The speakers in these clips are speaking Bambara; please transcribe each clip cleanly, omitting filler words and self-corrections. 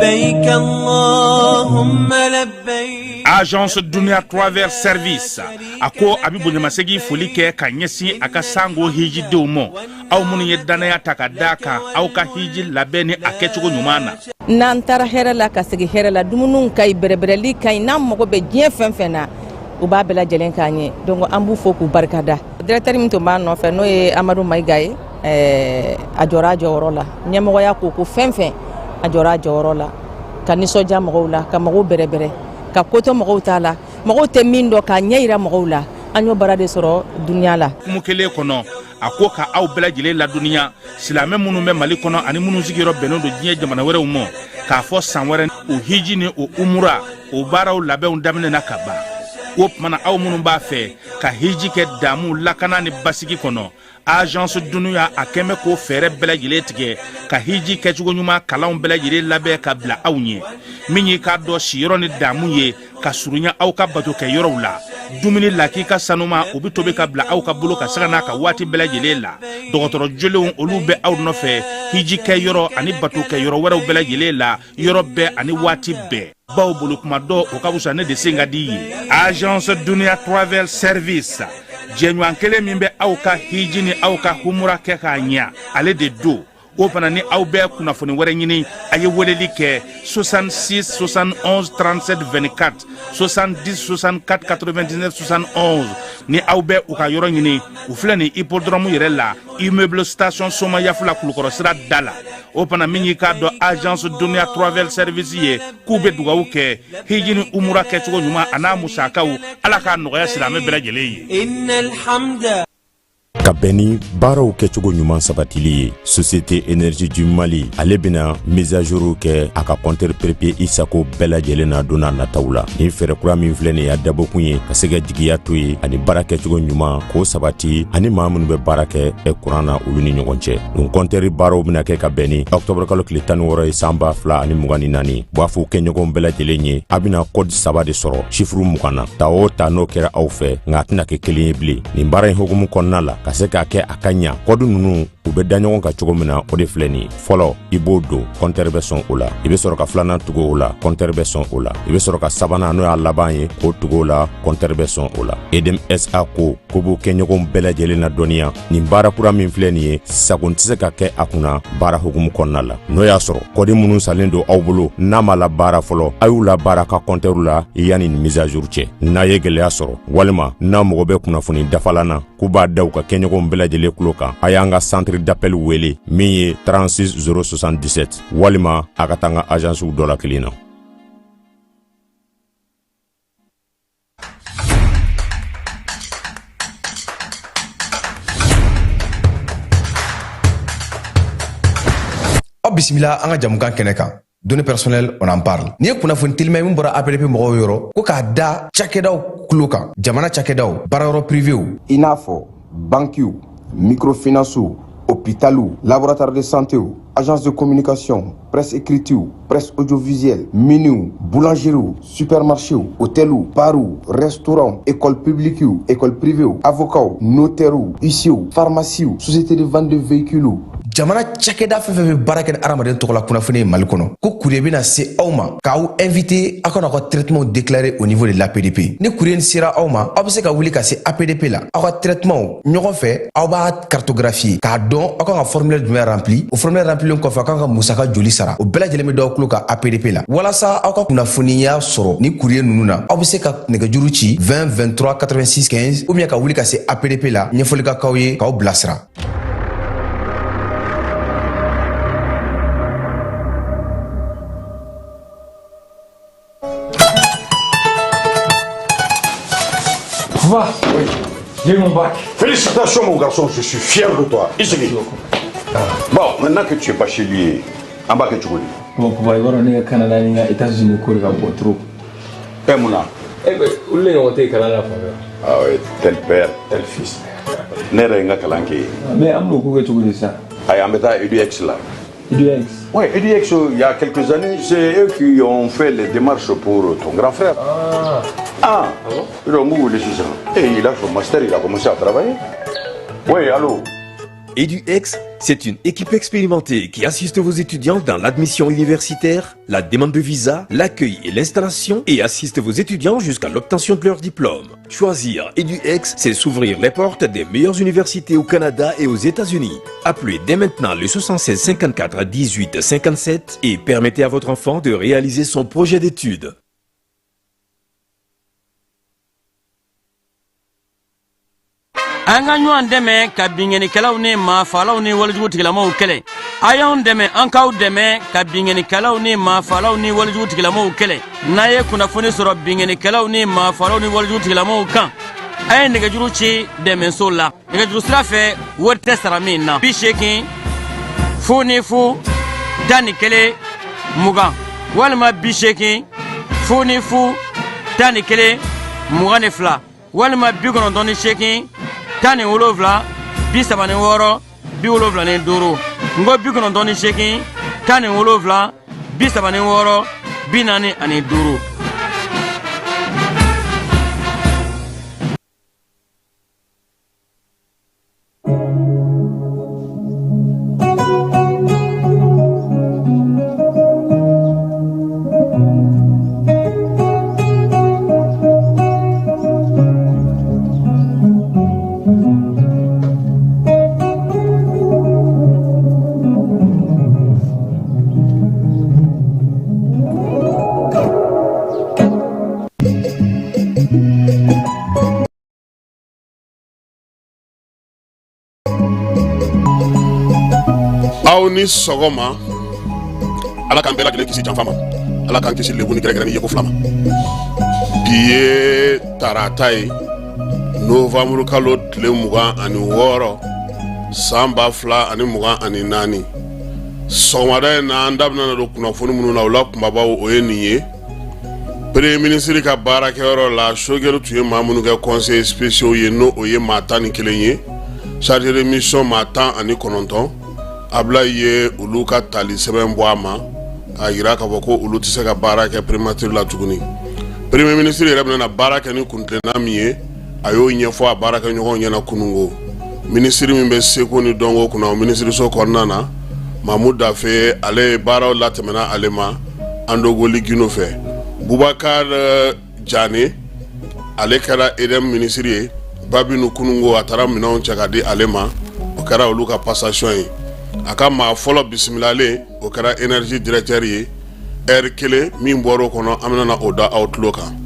لبيك اللهم لبيك. Agence Dunia Travel Service a ko a bɛ bonyamasegin foli kɛ ka ɲɛsin a ka sango hijidenw ma, aw minnu ye dannaya ta ka da kan aw ka hiji labɛn ni a kɛcogo ɲuman na. N'an taara hɛrɛ la ka segin hɛrɛ la, dumuniw ka ɲi, bɛrɛbɛrɛli ka ɲi, n'an mago bɛ diɲɛ fɛn fɛn na, u b'a bɛɛ lajɛlen k'an ye. Donc an b'u fo k'u barikada. Directeur min tun b'a nɔfɛ, n'o ye Amadu Mayiga ye, a jɔra a jɔyɔrɔ la. Ɲɛmɔgɔya ko ko fɛn fɛn, a jɔra a jɔyɔrɔ la ka nisɔndiya mɔgɔw la, ka mɔgɔw bɛrɛbɛrɛ, ka kotɔ mɔgɔw t'a la, mɔgɔw tɛ min dɔn, k'a ɲɛ yira mɔgɔw la. An y'o baara de sɔrɔ Duniya la. Hukumu kelen kɔnɔ, a ko ka aw bɛɛ lajɛlen ladɔnniya, silamɛ minnu bɛ Mali kɔnɔ ani minnu sigiyɔrɔ bɛnnen don diɲɛ jamana wɛrɛw ma, k'a fɔ san wɛrɛ o hiji ni o umura o baaraw labɛnw daminɛna ka ban. O tuma na, aw minnu b'a fɛ ka hiji kɛ damu, lakana ni basigi kɔnɔ, Agence Dunuya a kɛn bɛ k'o fɛɛrɛ bɛɛ lajɛlen tigɛ ka hiji kɛcogo ɲuman kalanw bɛɛ lajɛlen labɛn ka bila aw ɲɛ. Min y'i k'a dɔn siyɔrɔ ni damu ye ka surunya aw ka bato kɛ yɔrɔw la, dumuni lakika sanuma, o bɛ tobi ka bila aw ka bolo ka sanga n'a ka waati bɛɛ lajɛlen la. Dɔgɔtɔrɔ jolenw, olu bɛ aw nɔfɛ hiji kɛ yɔrɔ ani bato kɛ yɔrɔ wɛrɛw bɛɛ lajɛlen la, yɔrɔ bɛɛ ani waati bɛɛ. Baw bolo kuma dɔ, o ka fisa ne de sen ka di ye. Agence Dunia Travel Service, jɛɲɔgɔn kelen min bɛ aw ka hiji ni aw ka humura kɛ k'a ɲa, ale de don. O fana ni aw bɛ kunnafoni wɛrɛ ɲini, a ye weleli kɛ 66 71 37 24, 70 64 99 71. Ni aw bɛ u ka yɔrɔ ɲini, u filɛ nin hippodrome yɛrɛ la, immeuble Station Somayafula, Kulukɔrɔ sira da la. O fana, min y'i k'a dɔn Agence Dunia Travel Service ye, k'u bɛ dugawu kɛ hiji ni umura kɛcogo ɲuman a n'a musakaw, Ala k'a nɔgɔya silamɛ bɛɛ lajɛlen ye. إن الحمد Ka bɛn ni baaraw kɛcogo ɲuman sabatili ye, Société Énergie du Mali, ale bena mise à jour kɛ a ka compteur prépayé i sago bɛɛ lajɛlen na don n'a nataw la. Nin fɛɛrɛ kura min filɛ nin y'a dabɔkun ye ka se ka jigiya to ye ani baara kɛcogo ɲuman k'o sabati ani maa minnu bɛ baara kɛ ɛ kuran na, olu ni ɲɔgɔn cɛ. Nin compteur baaraw bena kɛ ka bɛn ni ɔktɔbr kalo tile 16 ye, san 2024. B'a fɔ kɛɲɔgɔnw bɛɛ lajɛlen ye, a bena code saba de sɔrɔ chiffre 20 na. Ta o ta, n'o kɛra aw fɛ, nka a tɛna kɛ kelen ye bilen. Nin baara in hukumu kɔnɔna la, ka se k'a kɛ a ka ɲa, code ninnu u bɛ da ɲɔgɔn kan cogo min na, o de filɛ nin ye. Fɔlɔ, i b'o don, compteur bɛ sɔn o la. I bɛ sɔrɔ ka filanan tugu o la, compteur bɛ sɔn o la. I bɛ sɔrɔ ka sabanan, n'o y'a laban ye, k'o tugu o la, compteur bɛ sɔn o la. Edm SA ko ko b'u kɛɲɔgɔnw bɛɛ lajɛlen na dɔnniya, nin baara kura min filɛ nin ye, sagon tɛ se ka kɛ a kunna baara hukumu kɔnɔna la. N'o y'a sɔrɔ code minnu salen don aw bolo, n'a ma la baara fɔlɔ, a y'u la baara ka compteur la yanni nin mise à jour cɛ. N'a ye gwɛlɛya sɔrɔ walima n'a mago bɛ kunnafoni dafalan na, k'u b'a da u ka kɛɲɔgɔnw bɛɛ lajɛlen tulo kan, a y'an ka centre d'appel wele min ye 36 077, walima a ka taa an ka agencew dɔ la kelen na. Aw bisimila an ka jamukan kɛnɛ kan, Données personnelles, on en parle. N'i ye kunnafoni telima min bɔra APDP mɔgɔw yɔrɔ, ko k'a da cakɛdaw tulo kan, jamana cakɛdaw, baarayɔrɔ privéw, i n'a fɔ bankiw, microfinancew, hôpitaliw, laboratoire de santéw, agence de communication, presse écritew, presse audiovisuelle, miniw, boulangeriew, supermarchéw, hôteliw, barw, restaurants, école publiquew, école privéw, avocats, notairew, huissiers, pharmacies, société de vente de véhicules. Jamana cakɛda fɛn fɛn bɛ baara kɛ ni hadamaden tɔgɔ la kunnafoni ye Mali kɔnɔ, ko courrier bɛna se aw ma k'aw invité aw ka n'aw ka traitement déclarer au niveau de l'APDP. Ni courrier nin sera aw ma, aw bɛ se ka wuli ka se APDP la, aw ka traitement ɲɔgɔn fɛ, aw b'a cartographier k'a dɔn aw kan ka formulaire jumɛn rempli. O formulaire remplilen kɔfɛ, aw kan ka musaka joli sara, o bɛɛ lajɛlen bɛ d'aw tulo kan APDP la. Walasa aw ka kunnafoniya sɔrɔ ni courrier ninnu na, aw bɛ se ka nɛgɛjuru ci 20 23 86 15, ou bien ka wuli ka se APDP la, ɲɛfɔli ka k'aw ye k'aw bilasira. Va. Oui. J'ai eu mon bac. Félicitations, mon garçon, je suis fier de toi. Ici. Bon, maintenant que tu es bachelier, an b'a kɛ cogo di? Bon, papa, i b'a dɔn ne ka Canada ni n ka États-Unis ko de ka bon trop. E mun na? Eh ben, olu de ɲɔgɔn tɛ yen kalan na fan bɛɛ. Ah oui, tel père, tel fils. Ne yɛrɛ ye n ka kalan kɛ yen. Mais an bɛn'o ko kɛ cogo di sisan? Ayi, an bɛ taa EDX la. EDX? Oui, EDX, il y a quelques années, c'est eux qui ont fait les démarches pour ton grand frère. Ah. Ah, Ah bon? Ils ont wele sisan. Et il a son master, il a commencé à travailler. Oui, allô? EduEx, c'est une équipe expérimentée qui assiste vos étudiants dans l'admission universitaire, la demande de visa, l'accueil et l'installation et assiste vos étudiants jusqu'à l'obtention de leur diplôme. Choisir EduEx, c'est s'ouvrir les portes des meilleures universités au Canada et aux États-Unis. Appelez dès maintenant le 76 54 18 57 et permettez à votre enfant de réaliser son projet d'études. An ka ɲɔgɔn dɛmɛ ka binkannikɛlaw ni maafalaw ni walejugu tigilamaw kɛlɛ. A y'anw dɛmɛ, an k'aw dɛmɛ ka binkannikɛlaw ni maafalaw ni walejugu tigilamaw kɛlɛ. N'a ye kunnafoni sɔrɔ binkannikɛlaw ni maafalaw ni walejugu tigilamaw kan, a ye nɛgɛjuru ci dɛmɛso la nɛgɛjuru sira fɛ, wari tɛ sara min na: 80 00 11 20 walima 80 00 11 22 walima 98 17 36 75. N ko 98 17 36 45. Aw ni sɔgɔma. Ala k'an bɛɛ lajɛlen kisi janfa ma, Ala k'an kisi lebu ni gɛrɛgɛrɛ ni yeko fila ma. Bi ye tarata ye, novanburu kalo tile 26, san 2024. Sɔgɔmada in na, an da bɛna don kunnafoni minnu na, o la kunbabaw, o ye nin ye: Premier ministre ka baarakɛyɔrɔ la, Choguel tun ye maa minnu kɛ conseillers spéciaux ye, n'o o ye maa 11 ye, chargé de mission maa 19, Ablaye ye olu ka tali sɛbɛn bɔ a ma k'a jira k'a fɔ ko olu tɛ se ka baara kɛ primature la tuguni. Premier ministre yɛrɛ bɛna baara kɛ ni kuntilenna min ye, a y'o ɲɛfɔ a baarakɛɲɔgɔnw ɲɛna kununko. Minisiri min bɛ seko ni dɔnko kunna o minisiriso kɔnɔna na, Mamu Dafe, ale ye baaraw latɛmɛna ale ma Andogoli Gindo fɛ. Bubakar Jane, ale kɛra EDM minisiri ye. Babinu kununko, a taara minɛnw cɛ ka di ale ma, o kɛra olu ka passation ye. A ka maa fɔlɔ bisimilalen, o kɛra énergie directeur ye. Ɛri kelen min bɔra o kɔnɔ, an bɛna na o da aw tulo kan.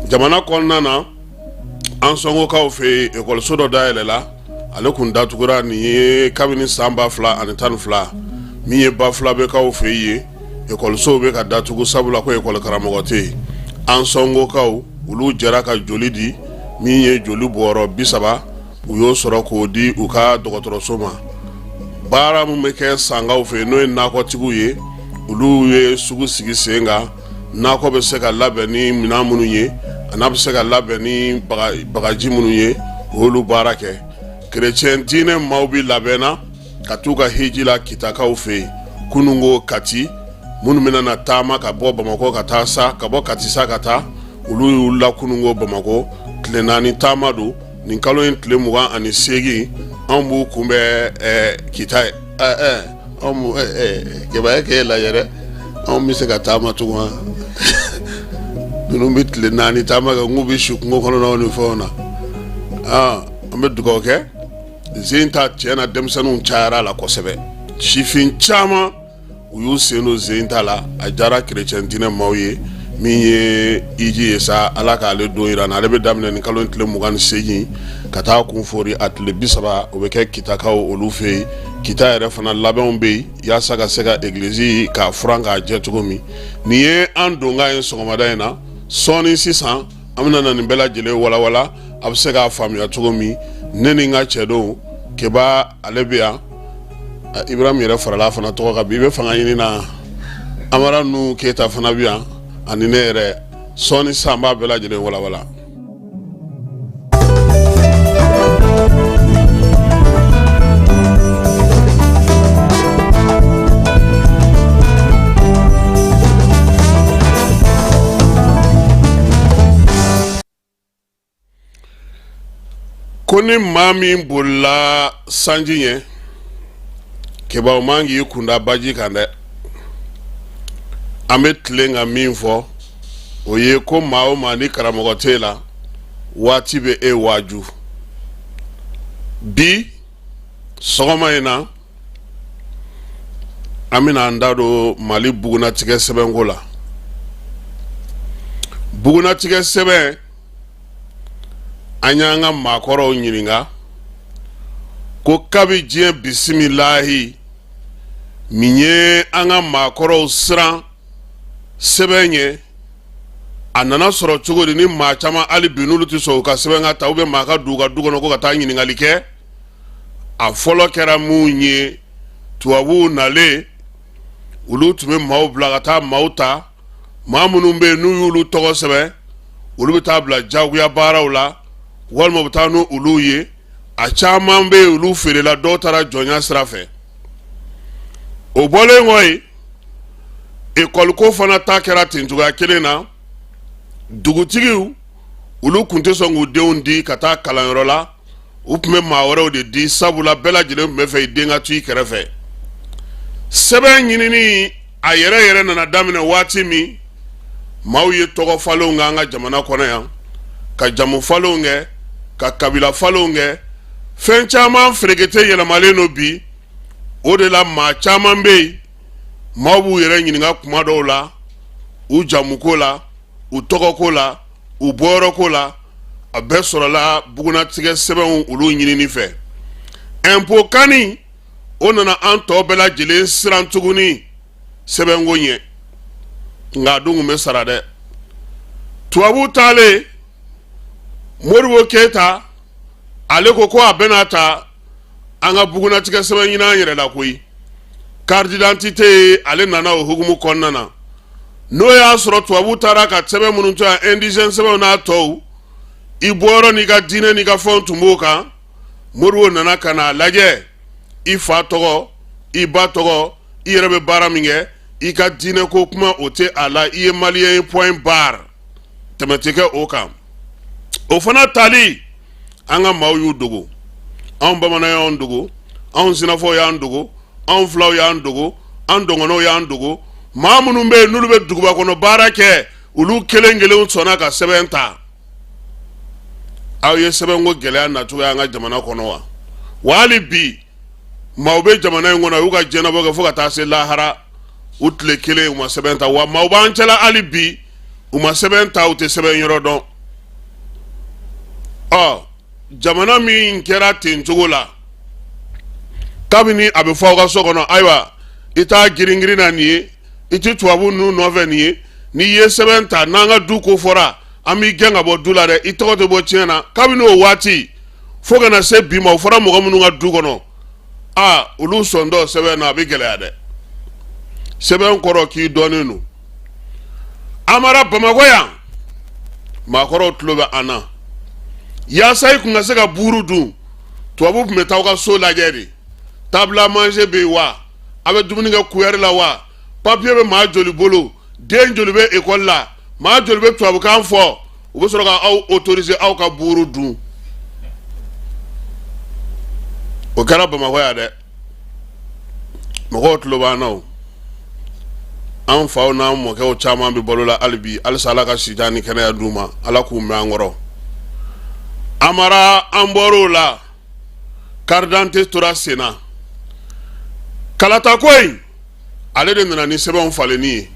Jamana kɔnɔna na, Ansɔngokaw fɛ yen, ekɔliso dɔ dayɛlɛla, ale kun datugura nin ye kabini san 2012. Min ye Bafulabɛkaw fɛ yen, ekɔlisow bɛ ka datugu sabula ko ekɔli karamɔgɔ tɛ yen. Ansɔngokaw, olu jɛra ka joli di, min ye joli bɔrɔ 30, u y'o sɔrɔ k'o di u ka dɔgɔtɔrɔso ma. Baara min bɛ kɛ Sankaw fɛ yen, n'o ye nakɔtigiw ye, olu ye sugu sigi sen kan. Nakɔ bɛ se ka labɛn ni minɛn minnu ye, a n'a bɛ se ka labɛn ni bagaji minnu ye, o y'olu baara kɛ. Kerecɛn diinɛ maaw bɛ labɛn na ka t'u ka hiji la Kitakaw fɛ yen kununko. Kati minnu bɛna na taama ka bɔ Bamakɔ ka taa sa, ka bɔ Kati sa ka taa, olu y'u la kununko Bamakɔ. Tile 4 taama don. Nin kalo in tile 28, anw b'u kunbɛn Kita ye. Anw kibaye k'e lajɛ dɛ, anw bɛ se ka taama tugun wa? Ninnu bɛ tile 4 taama kɛ, nk'u bɛ si kungo kɔnɔnaw ni fɛnw na. An bɛ dugawu kɛ. Zen ta, tiɲɛ na, denmisɛnninw cayara a la kosɛbɛ, sifin caman u y'u sen don zen ta la. A diyara kerecɛn diinɛ maaw ye. Min ye hiji ye sa, Ala k'ale don jira na. Ale bɛ daminɛ nin kalo tile 28 ka taa kun fori a tile 30, o bɛ kɛ Kitakaw olu fɛ yen. Kita yɛrɛ fana labɛnw bɛ yen yaasa ka se ka egilizi k'a furan k'a jɛ cogo min. Nin ye an donkan ye sɔgɔmada in na. Sɔɔni sisan, an bɛna na nin bɛɛ lajɛlen walawala, a bɛ se k'a faamuya cogo min. Ne ni n ka cɛdenw, Keba, ale bɛ yan, Ibrahim yɛrɛ farala fana tɔgɔ kan bi, i bɛ fanga ɲini na, Amara nu Keyita fana bɛ yan, ani ne yɛrɛ. Sɔɔni sisan, an b'a bɛɛ lajɛlen walawala. Ko ni maa min bolila sanji ɲɛ. Kebaw man k'i kunda baji kan dɛ. An bɛ tilen ka min fɔ, o ye ko maa o maa ni karamɔgɔ t'e la, waati bɛ e waaju. Bi sɔgɔma in na, an bɛna an da don Mali bugunatigɛ sɛbɛnko la. Bugunatigɛ sɛbɛn, an y'an ka maakɔrɔw ɲininka ko kabi diɲɛ bisimilahi min ye an ka maakɔrɔw siran sɛbɛn ɲɛ, a nana sɔrɔ cogo di ni maa caman hali bi n'olu tɛ sɔn u ka sɛbɛn ka ta, ou bien maa ka don u ka du kɔnɔ ko ka taa ɲininkali kɛ. A fɔlɔ kɛra mun ye? Tubabuw nalen, olu tun bɛ maaw bila ka taa maaw ta. Maa minnu bɛ yen n'u y'olu tɔgɔ sɛbɛn, olu bɛ taa bila jagoya baaraw la, walima u bɛ taa n'olu olu ye. A caman bɛ yen, olu feerela, dɔw taara jɔnya sira fɛ. O bɔlen kɔ yen, ekɔliko fana ta kɛra ten cogoya kelen na. Dugutigiw, olu tun tɛ sɔn k'u denw di ka taa kalanyɔrɔ la, u tun bɛ maa wɛrɛw de di, sabula bɛɛ lajɛlen tun bɛ fɛ i den ka to i kɛrɛfɛ. Sɛbɛn ɲinini a yɛrɛ yɛrɛ nana daminɛ waati min, maaw ye tɔgɔ falenw kɛ an ka jamana kɔnɔ yan, ka jamu falenw kɛ, ka kabila falenw kɛ, fɛn caman ferekete yɛlɛmalen don bi. O de la maa caman bɛ yen, maaw b'u yɛrɛ ɲininka kuma dɔw la, u jamuko la, u tɔgɔko la, u bɔyɔrɔko la. A bɛɛ sɔrɔla bugunatigɛ sɛbɛnw olu ɲinini fɛ. Impôt kani o nana an tɔ bɛɛ lajɛlen siran tuguni sɛbɛnko ɲɛ, nka a dun tun bɛ sara dɛ. Tubabu taalen, Modibo Keyita ale ko ko a bɛna ta an ka bugunatigɛ sɛbɛn ɲini an yɛrɛ la koyi. Carte d'identité ye, ale nana o hukumu kɔnɔna na. N'o y'a sɔrɔ tubabu taara ka sɛbɛn minnu to yan, indigène sɛbɛnw n'a tɔw, i bɔyɔrɔ n'i ka diinɛ n'i ka fɛnw tun b'o kan. Modibo nana ka n'a lajɛ, i fa tɔgɔ, i ba tɔgɔ, i yɛrɛ bɛ baara min kɛ, i ka diinɛ ko kuma o tɛ a la, i ye maliyɛn ye, point barre, tɛmɛ tɛ kɛ o kan. O fana tali, an ka maaw y'u dogo. Anw bamanan y'an dogo, anw sinafɔw y'an dogo, anw filaw y'an dogo, an dɔgɔnɔw y'an dogo. Maa minnu bɛ yen n'olu bɛ duguba kɔnɔ baara kɛ, olu kelen kelenw sɔnna ka sɛbɛn ta. Aw ye sɛbɛnko gɛlɛya nacogo y'an ka jamana kɔnɔ wa? Wa hali bi maaw bɛ jamana in kɔnɔ, u y'u ka diɲɛnabɔ kɛ fo ka taa se lahara, u tile kelen u ma sɛbɛn ta. Wa maaw b'an cɛla hali bi, u ma sɛbɛn ta, u tɛ sɛbɛn yɔrɔ dɔn. Ɔ, jamana min kɛra ten cogo la, kabini a bɛ fɔ aw ka so kɔnɔ, ayiwa, i t'a giringirin na nin ye, i tɛ tubabu ninnu nɔfɛ nin ye, n'i ye sɛbɛn ta, n'an ka du ko fɔra, an b'i gɛn ka bɔ du la dɛ, i tɔgɔ tɛ bɔ tiɲɛ na. Kabini o waati fo ka na se bi ma, o fɔra mɔgɔ minnu ka du kɔnɔ, aa, olu sɔntɔ sɛbɛn na, a bɛ gɛlɛya dɛ. Sɛbɛn kɔrɔ k'i dɔnnen don. Amara, Bamakɔ yan, maakɔrɔw tulo bɛ an na. Yaasa i kun ka se ka buuru dun, tubabu tun bɛ taa aw ka so lajɛ de. Table à manger bɛ yen wa? A bɛ dumuni kɛ kuyɛri la wa? Papiye bɛ maa joli bolo? Den joli bɛ ekɔli la? Maa joli bɛ tubabukan fɔ? U bɛ sɔrɔ ka aw autoriser aw ka buuru dun. O kɛra Bamakɔ yan dɛ. Mɔgɔw tulo b'an na. O an faw n'an mɔkɛw caman bɛ balo la hali bi. Halisa Ala ka sijan ni kɛnɛya d'u ma, Ala k'u mɛn an kɔrɔ. Amara, an bɔr'o la, carte d'identité tora sen na. Kalata ko in, ale de nana ni sɛbɛnw falenni ye,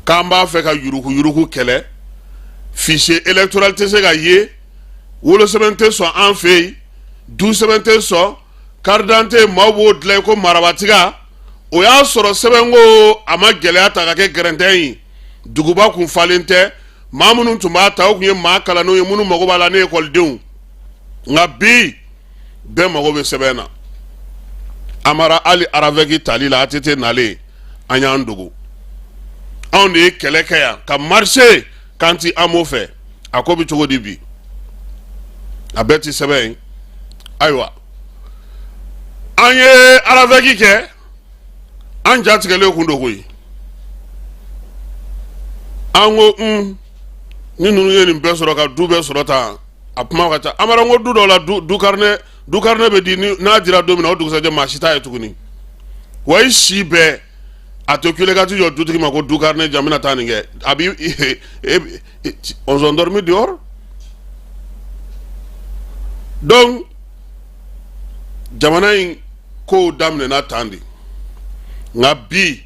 k'an b'a fɛ ka yuruku yuruku kɛlɛ. Fichier électoral tɛ se ka ye, wolosɛbɛn tɛ sɔn an fɛ yen, du sɛbɛn tɛ sɔn, carte d'identité maaw b'o dilan ko marabatiga. O y'a sɔrɔ sɛbɛnko a ma gɛlɛya ta ka kɛ gɛrɛntɛ ye. Duguba kun falen tɛ. Maa minnu tun b'a ta, o tun ye maa kalannenw ye, minnu mago b'a la, ne ekɔlidenw. Nka bi, bɛɛ mago bɛ sɛbɛn na. Amara, hali RAVEC tali la, ATT nalen, an y'an dogo. Anw de ye kɛlɛ kɛ yan ka marcher k'an ti AMO fɛ. A ko bɛ cogo di bi? A bɛɛ ti sɛbɛn ye. Ayiwa, an ye RAVEC kɛ, an jatigɛlen kun don koyi. An ko un, ni ninnu ye nin bɛɛ sɔrɔ, ka du bɛɛ sɔrɔ tan, a kuma ka ca. Amara, ko du dɔw la, du carnet bɛ di, n'a dira don min na, o dugusajɛ maa si t'a ye tuguni. Wa i si bɛɛ a tɛ kule ka t'i jɔ dutigi ma ko du carnet di yan n bɛna taa nin kɛ. A bi on s'endormit dehors. Donc jamana in kow daminɛna tan de, nka bi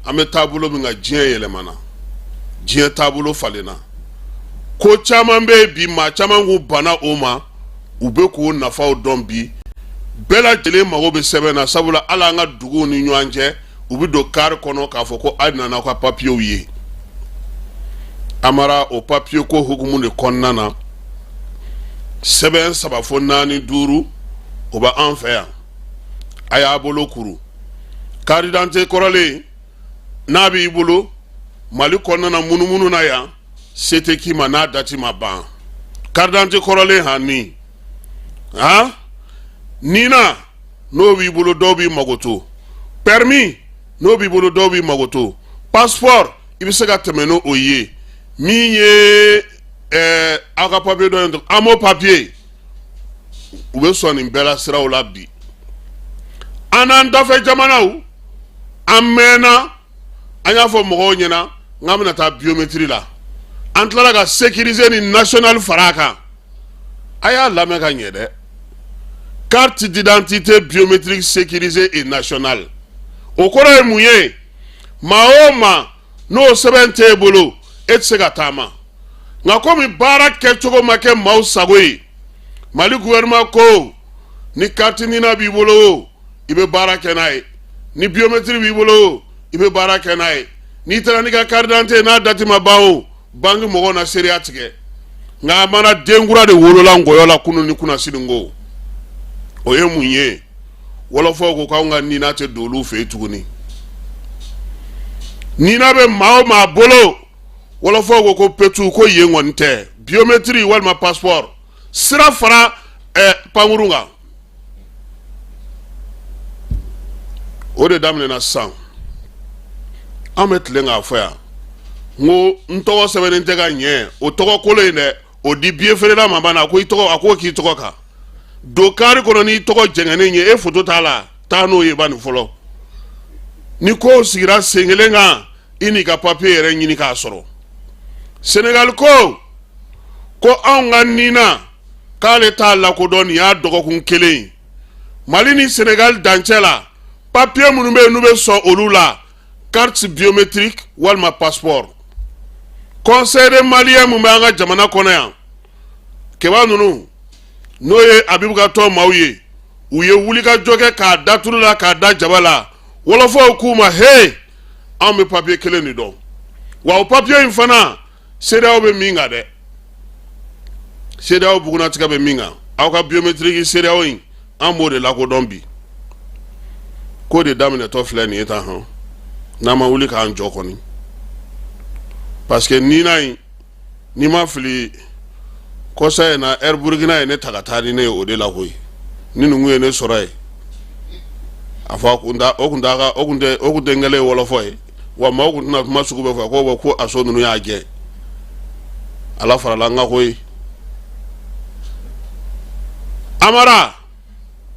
an bɛ taabolo min kan, diɲɛ yɛlɛmana, diɲɛ taabolo falenna. Ko caman bɛ yen bi, maa caman k'u banna o ma, u bɛ k'o nafaw dɔn. Bi bɛɛ lajɛlen mago bɛ sɛbɛn na, sabula hali an ka duguw ni ɲɔgɔn cɛ, u bɛ don kari kɔnɔ k'a fɔ ko a nana aw ka papiyew ye. Amara, o papiye ko hukumu de kɔnɔna na, sɛbɛn saba fo naani duuru o bɛ an fɛ yan. A y'a bolo kuru carte d'identité kɔrɔlen n'a b'i bolo Mali kɔnɔna na, munumunu na yan, se tɛ k'i ma n'a dati ma ban. Carte d'identité kɔrɔlen han han nina n'o b'i bolo, dɔw b'i magoto. Permis n'o b'i bolo, dɔw b'i magoto. Passeport, i bɛ se ka tɛmɛ n'o o ye. Min ye aw ka papiye dɔ ye, AMO papiye, u bɛ sɔn nin bɛɛ la siraw la bi. An n'an dafɛ jamanaw, an mɛnna, an y'a fɔ mɔgɔw ɲɛna n k'an bɛna taa biométrie la, an tilala ka sécuriser ni national fara a kan. A y'a lamɛn ka ɲɛ dɛ. Carte d'identité biométrique sécurisée et nationale, o kɔrɔ ye mun ye? Maa o maa n'o sɛbɛn t'e bolo, e tɛ se ka taama. Nka komi baara kɛcogo ma kɛ maaw sago ye, Mali gouvernement ko ni carte NINA b'i bolo, i bɛ baara kɛ n'a ye. Ni biométrie b'i bolo, i bɛ baara kɛ n'a ye. N'i taara n'i ka carte d'identité n'a dati ma ban o, banque mɔgɔw na seereya tigɛ. Nka a mana den kura de wolola nkɔyɔ la kunun ni kunnasini ko, o ye mun ye? Wɔlɔfɔw ko k'anw ka NINA tɛ don olu fɛ yen tuguni. NINA bɛ maa o maa bolo, wɔlɔfɔw ko ko petu ko yen kɔni tɛ biométrie walima passeport sira fara pankurun kan. O de daminɛna sisan. An bɛ tilen k'a fɔ yan n ko n tɔgɔ sɛbɛnnen tɛ ka ɲɛ. O tɔgɔ kolo in dɛ, o di biye feerela ma banna. A ko i tɔgɔ, a ko k'i tɔgɔ kan don kari kɔnɔ n'i tɔgɔ jɛngɛnnen ye, e foto t'a la, taa n'o ye bani fɔlɔ. Ni kow sigira sen kelen kan, i n'i ka papiye yɛrɛ ɲini k'a sɔrɔ. Senegali ko ko anw ka NINA k'ale t'a lakodɔn. Nin y'a dɔgɔkun kelen ye Mali ni Senegali dancɛ la. Papiye minnu bɛ yen n'u bɛ sɔn olu la, carte biométrique walima passeport. Conseil des Maliens mun bɛ an ka jamana kɔnɔ yan, keba ninnu, n'o ye Abibu ka tɔn maaw ye, u ye wulikajɔ kɛ k'a da tulu la, k'a da jaba la. Wɔlɔfɔw k'u ma he, anw bɛ papiye kelen de dɔn, wa o papiye in fana, CEDEAO bɛ min kan dɛ, CEDEAO bugunnatigɛ bɛ min kan, aw ka biométrique CEDEAO in, an b'o de lakodɔn bi. Ko de daminɛtɔ filɛ nin ye tan hɔn, n'an ma wuli k'an jɔ kɔni, parce que NINA in, n'i ma fili, kɔsa in na Air Burkina ye ne ta ka taa ni ne ye o de la koyi. Ni ninnu ye ne sɔrɔ yen, a fɔ a kun t'a o kun t'a ka o kun tɛ o kun tɛ n kɛlen ye wɔlɔfɔ ye wa. Maaw kun tɛna kuma sugu bɛɛ fɔ ko ko a so ninnu y'a jɛ. Ala farala n kan koyi. Amara,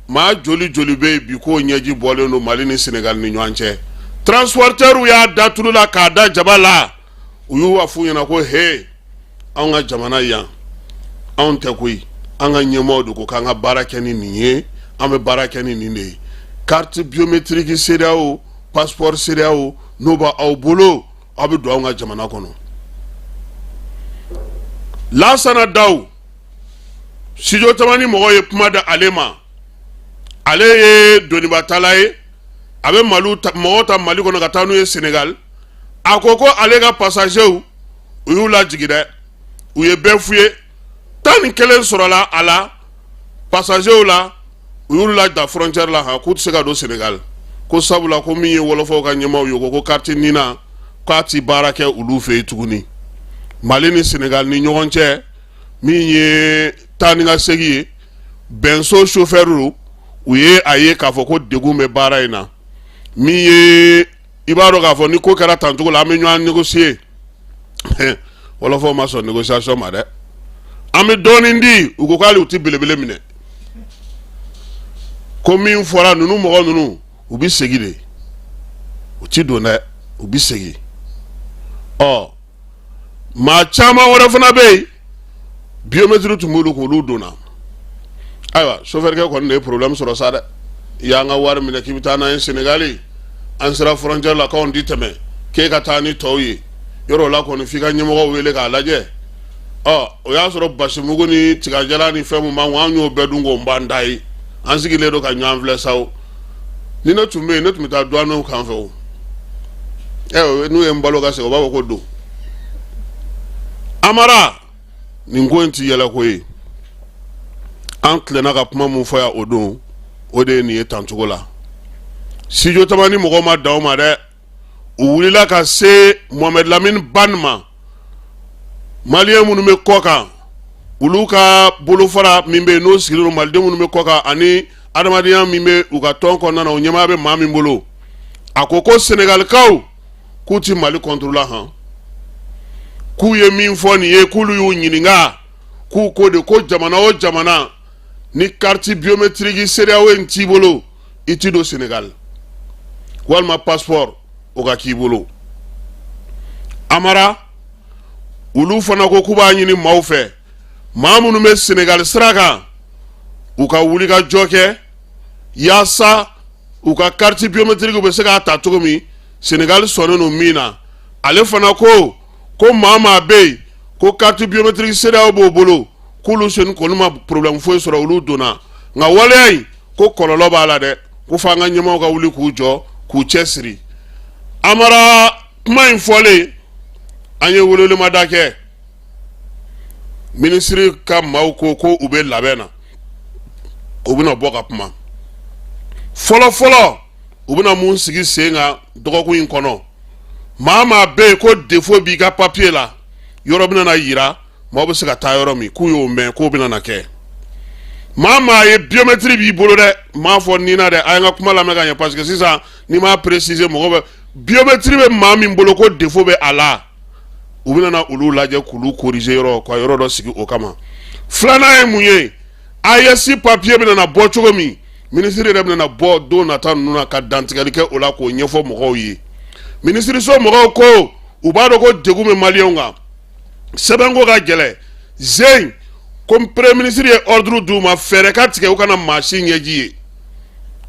maa joli joli bɛ yen bi k'o ɲɛji bɔlen don Mali ni Senegali ni ɲɔgɔn cɛ? Transporteurs y'a da tulu la k'a da jaba la. U y'u wa f'u ɲɛna ko he, anw ka jamana yan, anw tɛ koyi, an ka ɲɛmɔgɔw de ko k'an ka baara kɛ ni nin ye, an bɛ baara kɛ ni nin de ye. Carte biométrique CEDEAO, passeport CEDEAO, n'o b'aw bolo, aw bɛ don anw ka jamana kɔnɔ. Lasana Daw, Studio Tamani mɔgɔw ye kuma da ale ma. Ale ye donibatala ye, a bɛ mɔgɔw ta Mali kɔnɔ ka taa n'u ye Senegal. A ko ko ale ka passagerw, u y'u lajigin dɛ, u ye bɛɛ f'u ye. 11 sɔrɔla a la passagerw la, u y'u lada frontière la han, k'u tɛ se ka don Senegal, ko sabula ko min ye wɔlɔfɔw ka ɲɛmaaw ye, ko ko carte NINA k'a ti baara kɛ olu fɛ yen tuguni Mali ni Senegal ni ɲɔgɔn cɛ. Min ye taa ni ka segin ye, bɛnso chauffeur, u ye a ye k'a fɔ ko degun bɛ baara in na. Min ye, i b'a dɔn k'a fɔ ni ko kɛra tancogo la, an bɛ ɲɔgɔn négocier. Wɔlɔfɔw ma sɔn négociation ma dɛ. An bɛ dɔɔnin di, u ko k'ale u tɛ belebele minɛ. Ko min fɔra ninnu mɔgɔ ninnu, u bɛ segin de. U ti don dɛ, u bi segin. Ɔ, maa caman wɛrɛ fana bɛ yen, biométrie tun b'olu kun, olu donna. Ayiwa, sofɛrikɛ kɔni de ye problème sɔrɔ sa dɛ. I y'an ka wari minɛ k'i bɛ taa n'an ye Senegali, an sera frontière la k'anw ti tɛmɛ, k'e ka taa ni tɔw ye. Yɔrɔ la kɔni, f'i ka ɲɛmɔgɔw wele k'a lajɛ. Ɔ, o y'a sɔrɔ basimugu ni tigajala ni fɛn mun b'an kun, an y'o bɛɛ dun k'o ban da ye. An sigilen don ka ɲɔgɔn filɛ sa. O ni ne tun bɛ yen, ne tun bɛ taa douaniers kan fɛ. O ɛ, n'u ye n balo ka segin, u b'a fɔ ko don Amara, nin ko in ti yɛlɛko ye. An tilenna ka kuma mun fɔ yan o don, o de ye nin ye tancogo la. Studio Tamani mɔgɔw ma dan o ma dɛ, u wulila ka se Mohamed Lamine Ban ma, maliyɛn minnu bɛ kɔ kan, olu ka bolofara min bɛ yen n'o sigilen don maliden minnu bɛ kɔ kan ani adamadenya min bɛ u ka tɔn kɔnɔna na, o ɲɛmaaya bɛ maa min bolo. A ko ko Senegalikaw k'u ti Mali contre la han, k'u ye min fɔ nin ye, k'olu y'u ɲininka, k'u ko de ko jamana o jamana ni carte biométrique CEDEAO in t'i bolo, i ti don Senegal, walima passeport o ka k'i bolo. Amara, olu fana ko k'u b'a ɲini maaw fɛ, maa minnu bɛ Senegal sira kan, u ka wuli ka jɔ kɛ yaasa u ka carte biométrique bɛ se k'a ta cogo min, Senegal sɔnnen don min na. Ale fana ko ko maa maa bɛ yen ko carte biométrique CEDEAO b'o bolo, k'olu sen kɔni ma problème foyi sɔrɔ, olu donna. Nka waleya in ko kɔlɔlɔ b'a la dɛ, ko f'an ka ɲɛmaaw ka wuli k'u jɔ k'u cɛ siri. Amara, kuma in fɔlen, an ye welewelemada kɛ. Minisiri ka maaw ko ko u bɛ labɛn na, u bɛna bɔ ka kuma. Fɔlɔ fɔlɔ, u bɛna mun sigi sen kan dɔgɔkun in kɔnɔ? Maa maa bɛ yen ko défaut b'i ka papier la, yɔrɔ bɛna na yira maaw bɛ se ka taa yɔrɔ min, k'u y'o mɛn k'o bɛna na kɛ. Maa maa ye biométrie b'i bolo dɛ, n m'a fɔ NINA dɛ, a ye n ka kuma lamɛn ka ɲɛ, parce que sisan n'i m'a préciser, mɔgɔ bɛ biométrie bɛ maa min bolo ko défaut bɛ a la, u bɛna na olu lajɛ k'olu corriger yɔrɔ ka yɔrɔ dɔ sigi o kama. Filanan ye mun ye? AES papier bɛna na bɔ cogo min, minisiri yɛrɛ bɛna na bɔ don nata ninnu na ka dantigɛli kɛ o la k'o ɲɛfɔ mɔgɔw ye. Minisiriso mɔgɔw ko u b'a dɔn ko degun bɛ maliyɛnw kan, sɛbɛnko ka gɛlɛn zen ko premier ministre ye ordre d'u ma, fɛɛrɛ ka tigɛ u kana maa si ɲɛji ye,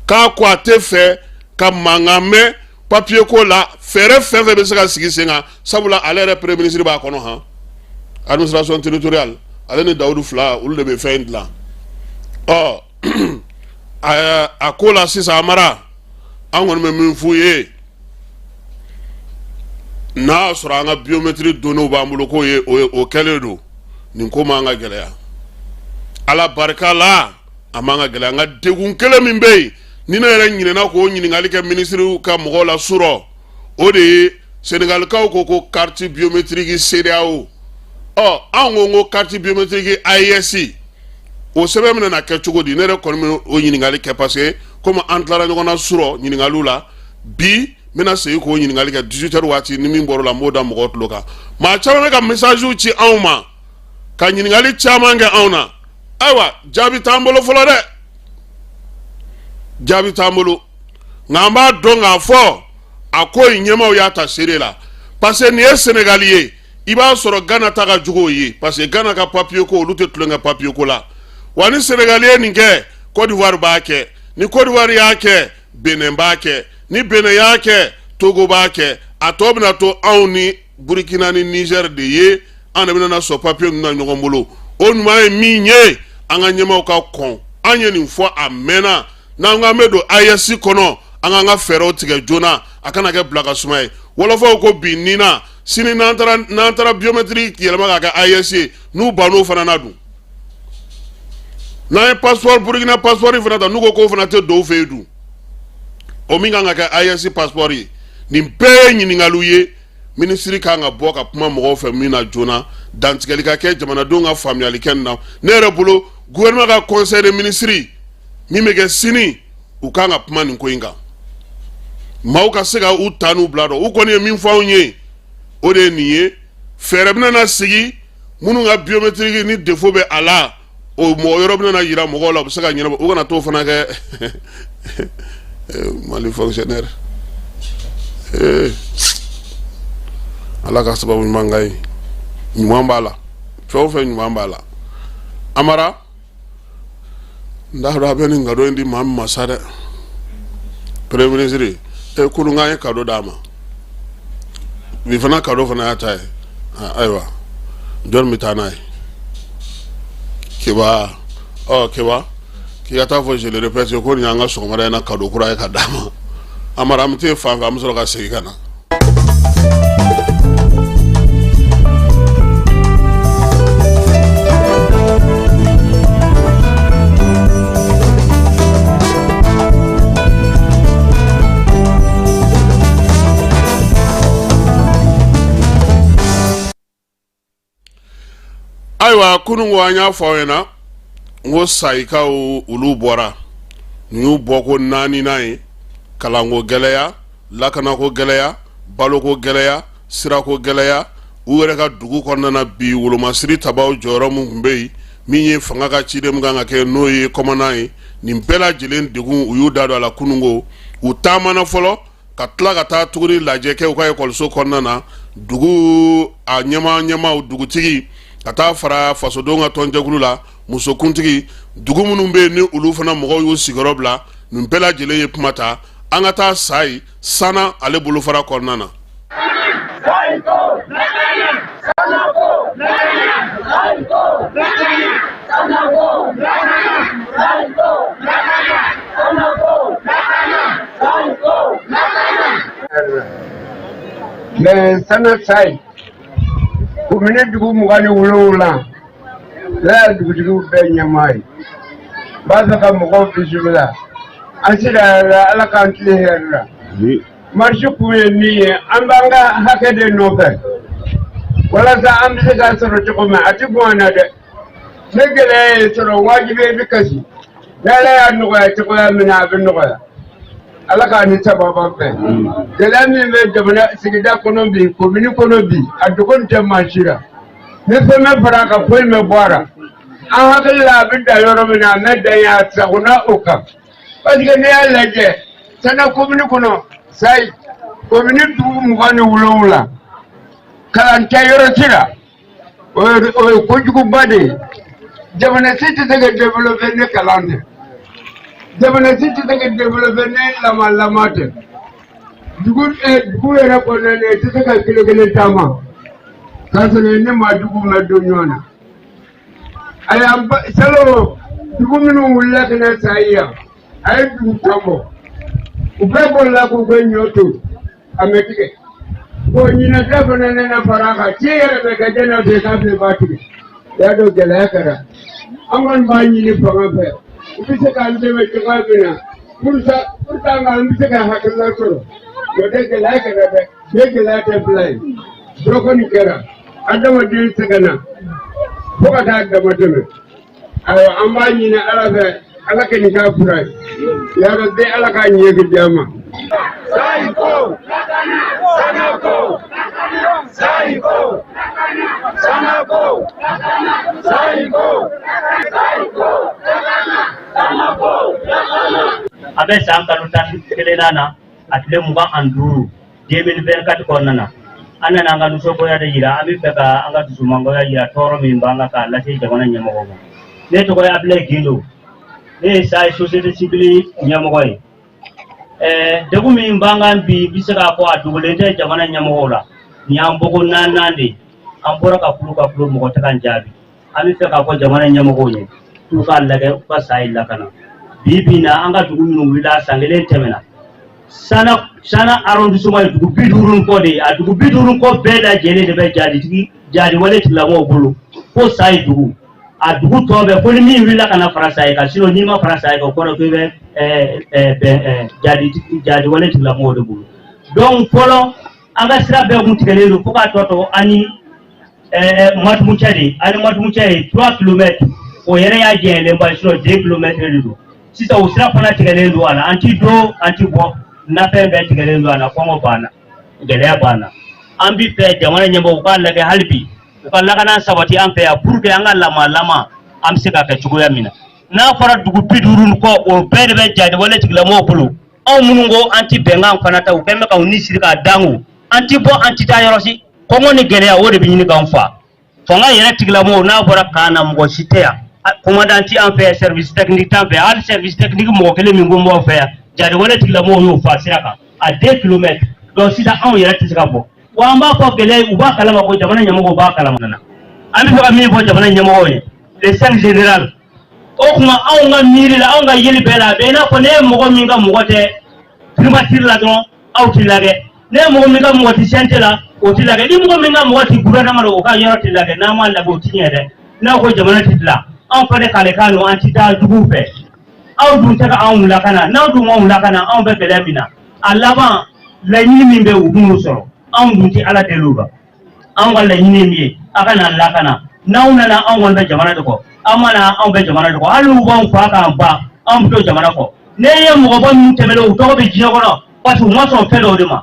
k'a ko a tɛ fɛ ka mankan mɛn papier ko la. Fɛɛrɛ fɛn fɛn bɛ se ka sigi sen kan, sabula ale yɛrɛ premier ministre b'a kɔnɔ han, administration territoriale, ale ni Dawudu fila, olu de bɛ fɛn in dilan. Ɔ, a ko la sisan, Amara, an kɔni bɛ min f'u ye, n'a y'a sɔrɔ an ka biométrie données b'an bolo, k'o ye o kɛlen don, nin ko man ka gɛlɛya. Ala barika la, a man ka gɛlɛya. Nka degun kelen min bɛ yen, ni ne yɛrɛ ɲinɛna k'o ɲininkali kɛ minisiriw ka mɔgɔw la surɔ, o de ye Senegalikaw ko ko carte biométrique CEDEAO. Ɔ, anw ko ko carte biométrique AES, o sɛbɛn bɛna na kɛ cogo di? Ne yɛrɛ kɔni bɛ o ɲininkali kɛ, parce que komi an tilara ɲɔgɔn na surɔ ɲininkaliw la, bi n bɛna segin k'o ɲininkali kɛ 18 heures waati. Ni min bɔr'o la, n b'o da mɔgɔw tulo kan. Maa caman bɛ ka message ci anw ma ka ɲininkali caman kɛ anw na. Ayiwa, jaabi t'an bolo fɔlɔ dɛ, jaabi t'an bolo. Nka an b'a dɔn k'a fɔ a ko in ɲɛmaaw y'a ta seere la, parce que nin ye Senegali ye, i b'a sɔrɔ Gana ta ka jugu o ye, parce que Gana ka papier ko, olu tɛ tulonkɛ papier ko la. Wa ni Senegali ye nin kɛ, Côte d'Ivoire b'a kɛ. Ni Côte d'Ivoire y'a kɛ, Benin b'a kɛ. Ni Benin y'a kɛ, Togo b'a kɛ. A tɔ bɛna to anw ni Burkina ni Niger de ye, an de bɛna sɔn papier ninnu na ɲɔgɔn bolo. O ɲuman ye min ye, an ka ɲɛmaaw ka kɔn. An ye nin fɔ a mɛnna. N'an k'an bɛ don AES kɔnɔ, an k'an ka fɛɛrɛw tigɛ joona, a kana kɛ bila ka suma ye. Wɔlɔfɔw ko bi NINA, sini n'an taara biométrie yɛlɛma k'a kɛ AES ye, n'u bann'o fana na dun, n'an ye passeport, Burkina passeport fana ta, n'u ko k'o fana tɛ don u fɛ yen dun, o min kan ka kɛ AES passeport ye? Nin bɛɛ ye ɲininkaliw ye, minisiri kan ka bɔ ka kuma mɔgɔw fɛ min na joona, dantigɛli ka kɛ, jamanadenw ka faamuyali kɛ nin na. Ne yɛrɛ bolo, gouvernement ka conseil des ministres min bɛ kɛ sini, u kan ka kuma nin ko in kan, maaw ka se ka u ta n'u bila dɔn. U kɔni ye min fɔ anw ye, o de ye nin ye. Fɛɛrɛ bɛna na sigi, minnu ka biométrique ni défaut bɛ a la, o mɔgɔ yɔrɔ bɛna na yira mɔgɔw la, u bɛ se ka ɲɛnabɔ. U kana t'o fana kɛ Mali fonctionnaire. Ee, Ala ka sababu ɲuman k'an ye. Ɲuman b'a la, fɛn o fɛn ɲuman b'a la. Amara, n t'a dɔn a bɛ nin kado in di maa min ma sa dɛ. Premier ministre e, kunun k'an ye kado d'a ma, bi fana kado fana y'a ta ye. Ayiwa, jɔn bɛ taa n'a ye? Keba, ɔ Keba, k'i ka taa fɔ, je le répète, ko nin y'an ka sɔgɔmada in na kado kura ye ka d'a ma. Amara, an bɛ t'e fan fɛ, an bɛ sɔrɔ ka segin ka na. Ayiwa, kunun ko an y'a fɔ aw ɲɛna n ko sayikaw olu bɔra, nin y'u bɔko naaninan ye. Kalanko gɛlɛya, lakanako gɛlɛya, baloko gɛlɛya, sirako gɛlɛya. U yɛrɛ ka dugu kɔnɔna na bi, wolomasiri tabaw jɔyɔrɔ min tun bɛ yen, min ye fanga ka ciden min kan ka kɛ, n'o ye kɔmandan ye, nin bɛɛ lajɛlen degun, u y'u da don a la. Kunun ko u taamana fɔlɔ ka tila ka taa tuguni lajɛ kɛ u ka ekɔliso kɔnɔna na, dugu a ɲɛmaa ɲɛmaaw, dugutigi, ka taa fara fasodenw ka tɔnjɛkulu la, musokuntigi, dugu minnu bɛ yen ni olu fana mɔgɔw y'u sigiyɔrɔ bila, nin bɛɛ lajɛlen ye kuma ta. An ka taa Sayi Sana ale bolofara kɔnɔna na. Mais Sana Sayi komini dugu 27, ne y'a dugutigiw bɛɛ ɲɛmaa ye. N b'a fɛ ka mɔgɔw bisimila. An sera la, Ala k'an tile hɛrɛ la. Marche kun ye min ye, an b'an ka hakɛ de nɔfɛ walasa an bɛ se k'a sɔrɔ cogo min. A tɛ bɔn an na dɛ. Ni gɛlɛya ye sɔrɔ, wajibi i bɛ kasi. Ni Ala y'a nɔgɔya cogoya min na, a bɛ nɔgɔya. Ala k'a ni sababa bɛn. Gɛlɛya min bɛ jamana sigida kɔnɔ bi, komini kɔnɔ bi, a dogo tɛ maa si la. Ni fɛn bɛ fara a kan, foyi bɛ bɔ a la. An hakili la, a bɛ dan yɔrɔ min na, a bɛ dan yen, a sagona o kan. Parce que n'i y'a lajɛ, Sana komini kɔnɔ, Sayi komini dugu 27, kalan tɛ yɔrɔ si la. O ye kojuguba de ye. Jamana si tɛ se ka développer ni kalan tɛ. Jamana si tɛ se ka développer ni lama lama tɛ. Dugu yɛrɛ kɔnɔna na, i tɛ se ka kilo kelen taama k'a sɔrɔ i ni maa jugu ma don ɲɔgɔn na. A y'an salon, dugu minnu wulila ka na Sayi yan, a ye dugu tan bɔ, u bɛɛ bolila k'u ka ɲɔ to a mɛ tigɛ. Bon, ɲinan ta fana nana fara a kan. Ci yɛrɛ bɛ kɛ jɛnɛ fɛ k'a filɛ b'a tigɛ. I y'a dɔn, gɛlɛya kɛra. An kɔni b'a ɲini fanga fɛ, u bɛ se k'an dɛmɛ cogoya min na pour ça, pour que an bɛ se ka hakilina sɔrɔ. N'o tɛ, gɛlɛya kɛra dɛ. Ne gɛlɛya tɛ fila ye, dɔ kɔni kɛra, adamaden sɛgɛnna fo ka taa dama tɛmɛ. Ayiwa, an b'a ɲini Ala fɛ, Ala ka nin k'a fura ye. Yarabi, Ala k'a ɲɛ di an ma. Sayiko, Sanako, Sayiko, Sanako, Sayiko, Sayiko, Sanako. A bɛ san kalo 11nan na, a tile 25, 2024 kɔnɔna na, an nana an ka nisɔngoya de yira. An bɛ fɛ ka an ka dusumangoya yira, tɔɔrɔ min b'an kan, k'a lase jamana ɲɛmɔgɔw ma. Ne tɔgɔ ye Abilaye Gindo, ne ye Sayi société civile ɲɛmɔgɔ ye. Degun min b'an kan bi, bi se k'a fɔ a dogolen tɛ jamana ɲɛmɔgɔw la. Nin y'an bɔko naaninan de ye. An bɔra ka kulu ka kulu, mɔgɔ tɛ k'an jaabi. An bɛ fɛ k'a fɔ jamana ɲɛmɔgɔw ye k'u k'a lajɛ, u ka Sayi lakana. Bi bi in na, an ka dugu minnu wulila, san kelen tɛmɛna, Sana arrondissement ye dugu 50 kɔ de ye. A dugu 50 kɔ bɛɛ lajɛlen de bɛ jaditigi jadiwale tigilamɔgɔw bolo fo Sayi dugu. A dugu tɔ bɛɛ, fo ni min wulila ka na fara Sayi kan. Sinon n'i ma fara Sayi kan, o kɔrɔ k'i bɛ bɛn jadiwale tigilamɔgɔw de bolo. Donc fɔlɔ, an ka sira bɛɛ kun tigɛlen don fo k'a tɔ to ani Matumu cɛ de. Ani Matumu cɛ ye 3 kilomètres, o yɛrɛ y'a jɛlenba ye. Sinon 2 kilomètres de don. Sisan o sira fana tigɛlen don a la, an ti don, an ti bɔ, nafɛn bɛɛ tigɛlen don a la. Kɔngɔ b'an na, gɛlɛya b'an na. An bi fɛ jamana ɲɛmɔgɔw k'a lajɛ hali bi, u ka lakana sabati an fɛ yan pour que an ka lama lama an bɛ se ka kɛ cogoya min na. N'a fɔra dugu 50 ni kɔ, o bɛɛ de bɛ jadiwale tigilamɔgɔw bolo. Anw minnu ko an ti bɛnkan fana ta, u kɛn bɛ k'anw ni siri k'a dangu, an ti bɔ, an ti taa yɔrɔ si. Kɔngɔ ni gɛlɛya, o de bɛ ɲini k'an fa. Fanga yɛrɛ tigilamɔgɔw n'a bɔra kan na, mɔgɔ si tɛ yan, commandant ti an fɛ yan, service technique t'an fɛ yan. Hali service technique mɔgɔ kelen min ko n b'aw fɛ yan, jariwale tigilamɔgɔw y'o fa sira kan à 2 kilomètres. Donc sisan anw yɛrɛ tɛ se ka bɔ. Wa an b'a fɔ gɛlɛya, u b'a kalama ko jamana ɲɛmɔgɔw b'a kalama. An bɛ fɛ ka min fɔ jamana ɲɛmɔgɔw ye, le 5 général, o tuma anw ka miiri la, anw ka yeli bɛɛ la, a bɛ i n'a fɔ ne ye mɔgɔ min ka mɔgɔ tɛ primature la dɔrɔn, aw tɛ lagɛ. Ne ye mɔgɔ min ka mɔgɔ tɛ CNT la, o tɛ lagɛ. Ni mɔgɔ min ka mɔgɔ tɛ gouvernement la, o ka yɔrɔ tɛ lagɛ. N'an m'a lagɛ, o tɛ ɲɛ dɛ. N'aw ko jamana tɛ dilan, anw fana k'ale kan don, an tɛ taa juguw fɛ. Aw dun tɛ ka anw lakana. N'aw dun m'anw lakana, anw bɛ gɛlɛya min na, a laban laɲini min bɛ, u b'u sɔrɔ. Anw dun tɛ Ala deli u kan. Anw ka laɲini ye min ye, a ka n'an lakana. N'aw nana, anw kɔni bɛ jamana de kɔ. Aw ma na, anw bɛ jamana de kɔ. Hali n'u b'anw fa k'an ba, anw bɛ to jamana kɔ. Ne ye mɔgɔba minnu tɛmɛnen, u tɔgɔ bɛ diɲɛ kɔnɔ parce que u ma sɔn fɛn dɔw de ma.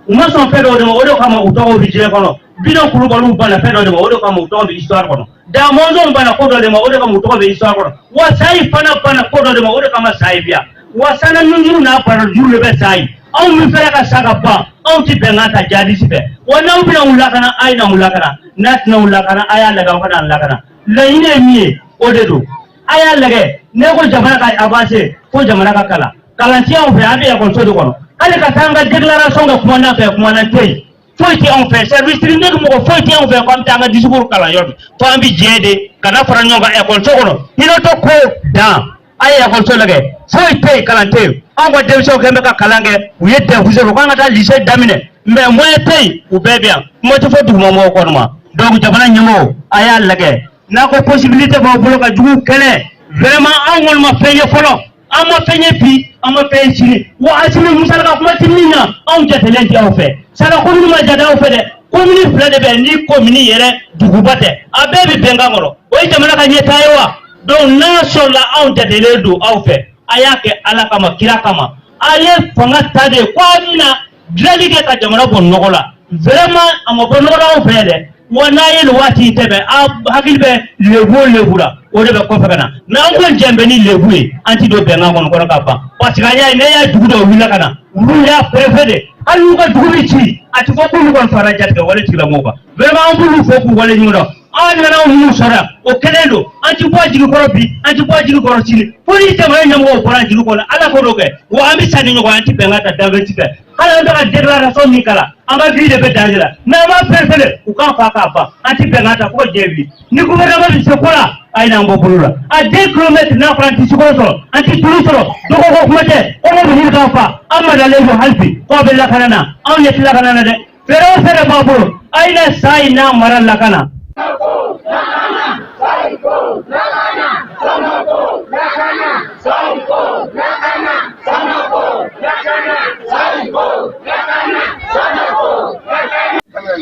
U ma sɔn fɛn dɔw de ma, o de kama u tɔgɔ bɛ diɲɛ kɔnɔ. Bidon Kulubaliw banna fɛn dɔ de ma, o de kama u tɔgɔ bɛ histoire kɔnɔ. Da Mɔnzɔn banna ko dɔ de ma, o de kama u tɔgɔ bɛ histoire kɔnɔ. Wa Sayi fana banna ko dɔ de ma, o de kama Sayi bi yan. Wa sana nunjuru n'a barajuru de bɛ Sayi. Anw min fɛrɛ ka sa ka ban, anw ti bɛnkan ta jihadisi fɛ. Wa n'aw bɛna u lakana, a ye na u lakana. N'a tɛna u lakana, a y'a lajɛ aw ka na lakana. Laɲini ye min ye, o de don. A y'a lajɛ, ne ko jamana ka avancer, fo jamana ka kalan. Kalan tɛ anw fɛ, an bɛ ekɔliso de kɔnɔ. Hali ka taa an ka déclaration kɛ commandant fɛ, commandant tɛ yen, foyi tɛ anw fɛ. Service technique mɔgɔ foyi tɛ anw fɛ ko an bɛ taa an ka discours kalan yɔrɔ min, fo an bɛ jɛ de ka na fara ɲɔgɔn kan ekɔliso kɔnɔ. Hinɛtɔ ko dan, a ye ekɔliso lajɛ, foyi tɛ yen, kalan tɛ yen. Anw ka denmisɛnw kɛn bɛ ka kalan kɛ, u ye DEF sɔrɔ k'an ka taa lycée daminɛ, mais moyen tɛ yen, u bɛɛ bɛ yan. Kuma tɛ fɔ dugumamɔgɔw kɔni ma. Donc jamana ɲɛmɔgɔw, a y'a lajɛ n'a ko possibilité b'aw bolo ka juguw kɛlɛ. Vraiment, anw kɔni ma fɛn ye fɔlɔ, an ma fɛn ye bi, an ma fɛn ye sini. Wa Asimi musalaka kuma tɛ min na, anw jatelen tɛ aw fɛ. Sala commune ma jate aw fɛ dɛ. Commune fila de bɛ ni commune yɛrɛ duguba tɛ, a bɛɛ bɛ bɛnkan kɔnɔ. O ye jamana ka ɲɛtaa ye wa? Donc n'a sɔrɔla anw jatelen don aw fɛ, a y'a kɛ Ala kama, kira kama. A ye fanga ta de ko a bɛna dilanli kɛ ka jamana bɔ nɔgɔ la. Vraiment, a ma bɔ nɔgɔ la anw fɛ dɛ. Wa n'a ye nin waati in tɛmɛ, a hakili bɛ lebu o lebu la, o de bɛ kɔfɛ ka na. Mais an kɔni jɛn bɛ ni lebu ye, an ti don bɛnkan kɔnɔ ka ban, parce que an y'a ye, ne y'a dugu dɔw wulila ka na, olu y'a préfet de, hali n'u ka dugu bɛ ci, a ti fɔ k'olu kɔni fara jatigɛ wale tigilamɔgɔw kan. Vraiment, an b'olu fo k'u wale ɲɔgɔn dɔn. An nana minnu sɔrɔ yan, o kɛlen don. An ti bɔ a jigi kɔrɔ bi, an ti bɔ a jigi kɔrɔ sini, fo ni jamana ɲɛmɔgɔw bɔra a jigi kɔrɔ. Ala ko dɔ kɛ wa, an bɛ sa ni ɲɔgɔn ye. An ti bɛnkan ta danfɛn fɛ. Hali an bɛ ka déclaration min kalan, an ka vie de bɛ danger la. N'an b'a préféré u k'an fa k'a ban, an ti bɛnkan ta fo ka diɲɛ wuli. Ni gouvernement bɛ se ko la, a ye n'an bɔ bolo la à 2 kilomètres. N'a fɔra an ti sukaro sɔrɔ, an ti tulu sɔrɔ, dɔgɔkɔ kuma tɛ, kɔngɔ bɛ ɲini k'an fa. An madalen don hali bi k'aw bɛ lakana na, anw ɲɛ tɛ lakana na dɛ. Fɛɛrɛ o fɛɛrɛ b'a bolo, a ye na sa in n'a mara lakana.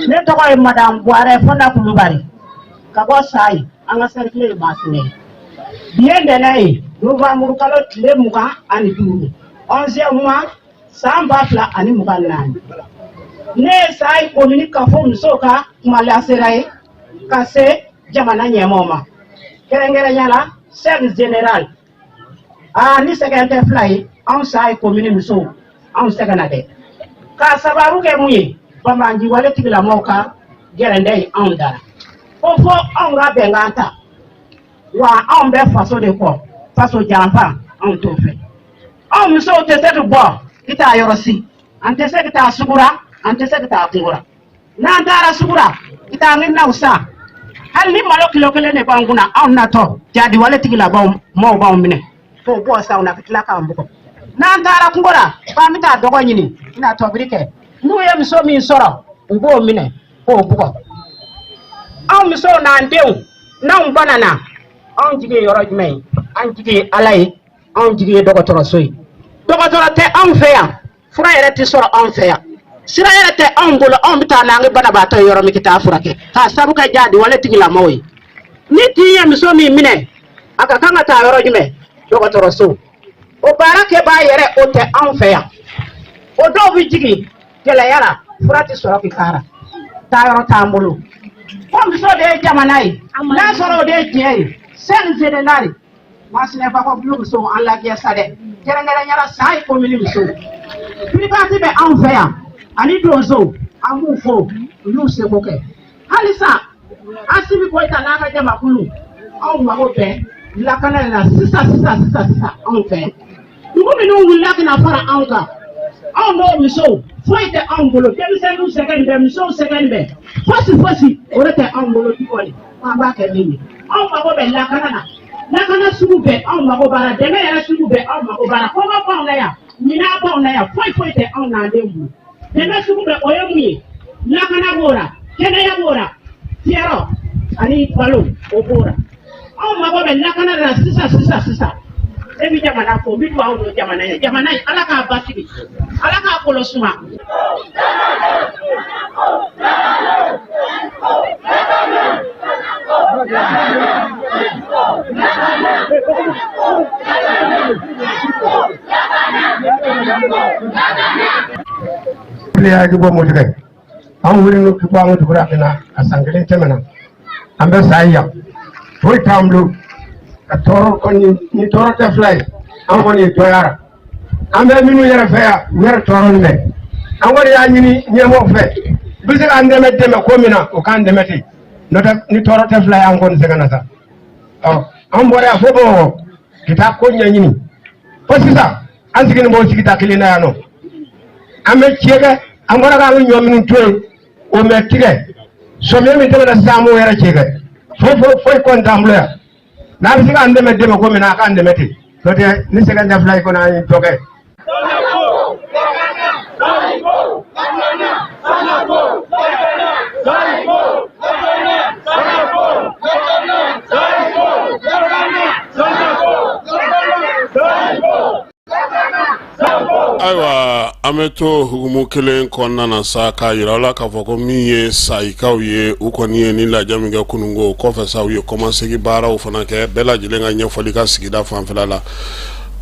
Ne tɔgɔ ye Madame Buwarɛ Fɔnda Kulubali ka bɔ Sayi, an ka cercle ye Masinɛ ye. Bi ye ntɛnɛn ye, novembre kalo tile 25, 11e mois, san 2024. Ne ye Sayi commune kafo musow ka kumalasela ye ka se jamana ɲɛmɔgɔ ma, kɛrɛnkɛrɛnya la cercle général. Aa, ni sɛgɛn tɛ fila ye, anw Sayi commune musow, anw sɛgɛnna dɛ, k'a sababu kɛ mun ye? Banbanci wale tigilamɔgɔw ka gɛrɛndɛ ye anw dara ko fo anw ka bɛnkan ta. Wa anw bɛ faso de kɔ, faso janfa anw t'o fɛ. Anw musow tɛ se ka bɔ ka taa yɔrɔ si, an tɛ se ka taa sugu la, an tɛ se ka taa kungo la. N'an taara sugu la ka taa an naw san, hali ni malo kilo kelen de b'an kunna, anw natɔ jadi wale tigilamɔgɔw mɔgɔw b'anw minɛ k'o bɔ sa na ka tila k'an bugɔ. N'an taara kungo la k'an bɛ taa dɔgɔ ɲini na tobili kɛ, n'u ye muso min sɔrɔ, u b'o minɛ k'o bugɔ. Anw musow n'an denw, n'anw banana, anw jigi ye yɔrɔ jumɛn ye? An jigi ye Ala ye, anw jigi ye dɔgɔtɔrɔso ye. Dɔgɔtɔrɔ tɛ anw fɛ yan, fura yɛrɛ tɛ sɔrɔ anw fɛ yan, sira yɛrɛ tɛ anw bolo. Anw bɛ taa n'an ka banabaatɔ ye yɔrɔ min ka taa furakɛ, k'a sabu kɛ jadi wale tigilamɔgɔw ye. Ni tin ye muso min minɛ, a ka kan ka taa yɔrɔ jumɛn? Dɔgɔtɔrɔso. O baarakɛbaa yɛrɛ, o tɛ anw fɛ yan. O dɔw bɛ jigin gɛlɛya la, fura tɛ sɔrɔ k'i kara, taayɔrɔ t'an bolo. Ko muso de ye jamana ye, n'a sɔrɔ o de ye tiɲɛ ye. Sɛni général Masinɛ Bakɔbulu musow, an lajɛ sa dɛ. Kɛrɛnkɛrɛnya la Sayi komini musow. Brigade bɛ anw fɛ yan ani donsow, an b'u fo, u y'u seko kɛ. Halisa Asimi Goyita n'a ka jamakulu, anw mago bɛ lakana de la sisan sisan sisan sisan anw fɛ yan. Dugu minnu wulila ka na fara anw kan, anw n'o musow foyi tɛ anw bolo, denmisɛnninw sɛgɛn bɛ, musow sɛgɛn bɛ, fosi fosi o de tɛ anw bolo du kɔni, an b'a kɛ min ye. Anw mago bɛ lakana na, lakana sugu bɛɛ anw mago b'a la, dɛmɛ yɛrɛ sugu bɛɛ anw mago b'a la. Kɔngɔ b'anw na yan, minnɔgɔ b'anw na yan, foyi foyi tɛ anw n'an denw bolo. Dɛmɛ sugu bɛɛ o ye mun ye? Lakana b'o la, kɛnɛya b'o la, fiyɛrɔ ani balo o b'o la. Anw mago bɛ lakana la sisan sisan sisan. Ne bɛ jamana fo, n bɛ dugawu don jamana ye, jamana in Ala k'a basigi, Ala k'a kolo suma. Wuli bɔ motigɛ an wuli n'o bɔ an ka dugu la ka na a san kelen tɛmɛna an bɛ sa yan foyi t'an bolo ka tɔɔrɔ kɔni ni tɔɔrɔ tɛ fila ye an kɔni ye dɔgɔyara an bɛ minnu yɛrɛ fɛ yan u yɛrɛ tɔɔrɔlen bɛ an kɔni y'a ɲini ɲɛmɔgɔw fɛ u bɛ se k'an dɛmɛ dɛmɛ ko min na o k'an dɛmɛ ten n'o tɛ ni tɔɔrɔ tɛ fila ye an kɔni sɛgɛnna sa ɔ an bɔra yan fo Bamakɔ ka taa ko ɲɛɲini fo sisan an sigilen b'o sigida kelen na yan nɔ an bɛ tiɲɛ kɛ an bɔra k'an bɛ ɲɔ minnu to yen o mɛ tigɛ sɔmiya min tɛmɛna sisan an b'o yɛrɛ tiɲɛ kɛ foyi foyi foyi kɔni t'an bolo yan n'a bɛ se k'an dɛmɛ dɛmɛ ko min na a k'an dɛmɛ ten n'o tɛ ni sɛgɛn tɛ fila ye kɔni an ye dɔ kɛ. Ayiwa an bɛ to hukumu kelen kɔnɔna na sa k'a jira aw la k'a fɔ ko min ye sayikaw ye u kɔni ye ni lajɛ min kɛ kununko kɔfɛ sa u ye kɔmasegin baaraw fana kɛ bɛɛ lajɛlen ka ɲɛfɔli ka sigida fanfɛla la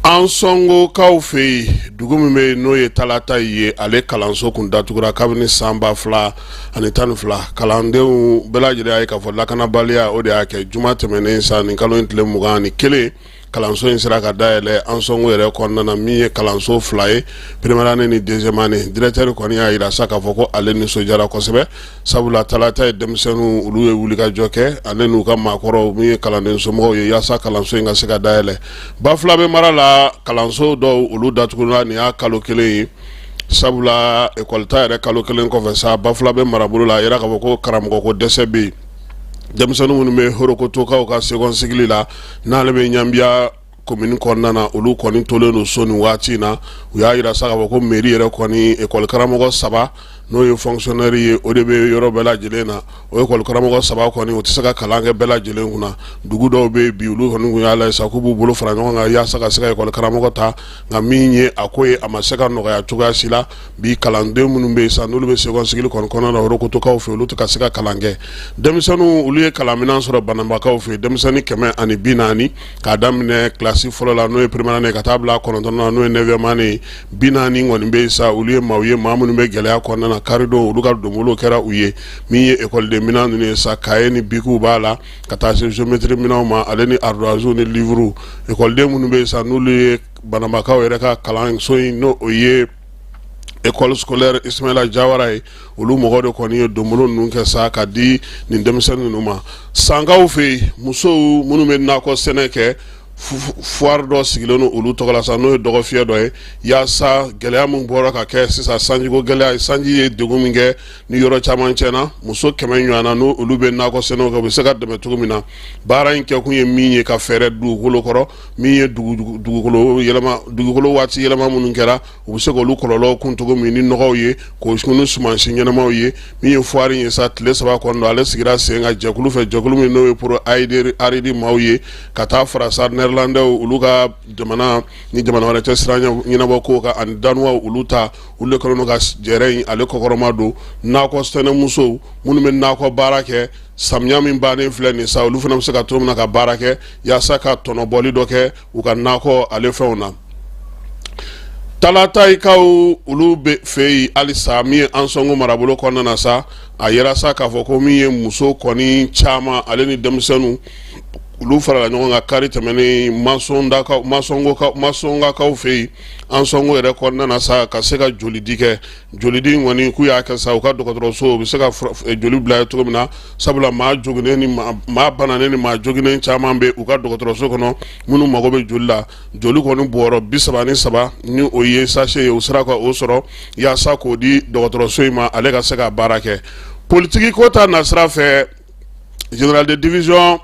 Ansɔngokaw fɛ yen dugu min bɛ yen n'o ye Talatayi ye ale kalanso kun datugura kabini san 2012 kalandenw bɛɛ lajɛlen y'a ye k'a fɔ lakanabaliya o de y'a kɛ juma tɛmɛnen sa nin kalo in tile 21 kalanso in sera ka dayɛlɛ Ansɔngo yɛrɛ kɔnɔna na min ye kalanso fila ye première année ni deuxième année directeur kɔni y'a jira sa k'a fɔ ko ale nisɔndiyara kosɛbɛ sabula Talatayi denmisɛnninw olu ye wulikajɔ kɛ ale n'u ka maakɔrɔw min ye kalanden somɔgɔw ye yaasa kalanso in ka se ka dayɛlɛ Bafulabe mara la kalanso dɔw olu datugura nin y'a kalo kelen ye sabula ekɔli ta yɛrɛ kalo kelen kɔfɛ sa Bafulabe marabolo la a yira k'a fɔ ko karamɔgɔ ko dɛsɛ bɛ yen denmisɛnnin minnu bɛ Horokotokaw ka second cycle la n'ale bɛ Ɲanbiya komini kɔnɔna na olu kɔni tolen don so nin waati in na u y'a jira sa k'a fɔ ko mairie yɛrɛ kɔni ekɔli karamɔgɔ saba n'o ye fonctionnaire ye o de bɛ yɔrɔ bɛɛ lajɛlen na o ekɔli karamɔgɔ saba kɔni o tɛ se ka kalan kɛ bɛɛ lajɛlen kunna dugu dɔw bɛ yen bi olu kɔni tun y'a lajɛ sa k'u b'u bolo fara ɲɔgɔn kan yaasa ka se ka ekɔli karamɔgɔ ta nka min ye a ko ye a ma se ka nɔgɔya cogoya si la bi kalanden minnu bɛ yen sa n'olu bɛ second cycle kɔni kɔnɔna na Horokotokaw fɛ olu tɛ ka se ka kalan kɛ denmisɛnninw olu ye kalanminɛn sɔrɔ Bananbakaw fɛ denmisɛnnin 140 k'a daminɛ kilasi fɔlɔ la n'o ye première année ka taa bila kɔnɔntɔnnan na n'o ye neuvième année 40 kɔni bɛ yen sa olu ye maaw ye maa minnu bɛ gɛlɛya kɔnɔna na karidon olu ka donbolo kɛra u ye min ye ekɔliden minɛn ninnu ye sa kaye ni bikiw b'a la ka taa se géométrie minɛnw ma ale ni ardoise ni livre ekɔliden minnu bɛ yen sa n'olu ye Bananbakaw yɛrɛ ka kalanso in n'o o ye école scolaire Ismaila Jawara ye olu mɔgɔ de kɔni ye donbolo ninnu kɛ sa ka di nin denmisɛnnin ninnu ma Sankaw fɛ yen musow minnu bɛ nakɔ sɛnɛ kɛ foire dɔ sigilen don olu tɔgɔ la sa n'o ye dɔgɔfiyɛ dɔ ye yaasa gɛlɛya min bɔra ka kɛ sisan sanjiko gɛlɛya sanji ye degun min kɛ ni yɔrɔ caman tiɲɛna muso 100 ɲɔgɔn na n'o olu bɛ nakɔ sɛnɛw kɛ u bɛ se ka dɛmɛ cogo min na baara in kɛkun ye min ye ka fɛɛrɛ dugukolo kɔrɔ min ye dugukolo yɛlɛma dugukolo waati yɛlɛma minnu kɛra u bɛ se k'olu kɔlɔlɔw kun cogo min ni nɔgɔw ye k'o kun ni sumansi ɲɛnamaw ye min ye foire in ye sa tile 3 kɔnɔ don ale sigira sen kan jɛkulu fɛ jɛkulu min n'o ye pro AID maaw ye ka taa fara sa Néerlandais olu ka jamana ni jamana wɛrɛ cɛ sira ɲɛnabɔ ko kan ani Danois olu ta olu de kɛlen don ka jɛrɛ in ale kɔkɔrɔma don nakɔ sɛnɛmusow minnu bɛ nakɔ baara kɛ samiya min bannen filɛ nin sa olu fana bɛ se ka to min na ka baara kɛ yaasa ka tɔnɔbɔli dɔ kɛ u ka nakɔ ale fɛnw na Talatayikaw olu bɛ fɛ yen halisa min ye Ansɔngo marabolo kɔnɔna na sa a yira sa k'a fɔ ko min ye muso kɔni caman ale ni denmisɛnninw Olu farala ɲɔgɔn kan kari tɛmɛnen Masɔngakaw fɛ yen, Ansɔngo yɛrɛ kɔnɔna na sa, ka se ka jolidi kɛ. Jolidi in kɔni, k'u y'a kɛ sa u ka dɔgɔtɔrɔso, u bɛ se ka joli bila yen cogo min na, sabula maa joginnen ni maa bananen ni maa joginnen caman bɛ u ka dɔgɔtɔrɔso kɔnɔ minnu mago bɛ joli la. Joli kɔni bɔrɔ 33, ni o ye sachet ye, u sera ka o sɔrɔ yaasa k'o di dɔgɔtɔrɔso in ma, ale ka se ka baara kɛ. Politiki ko ta nasira fɛ, général de division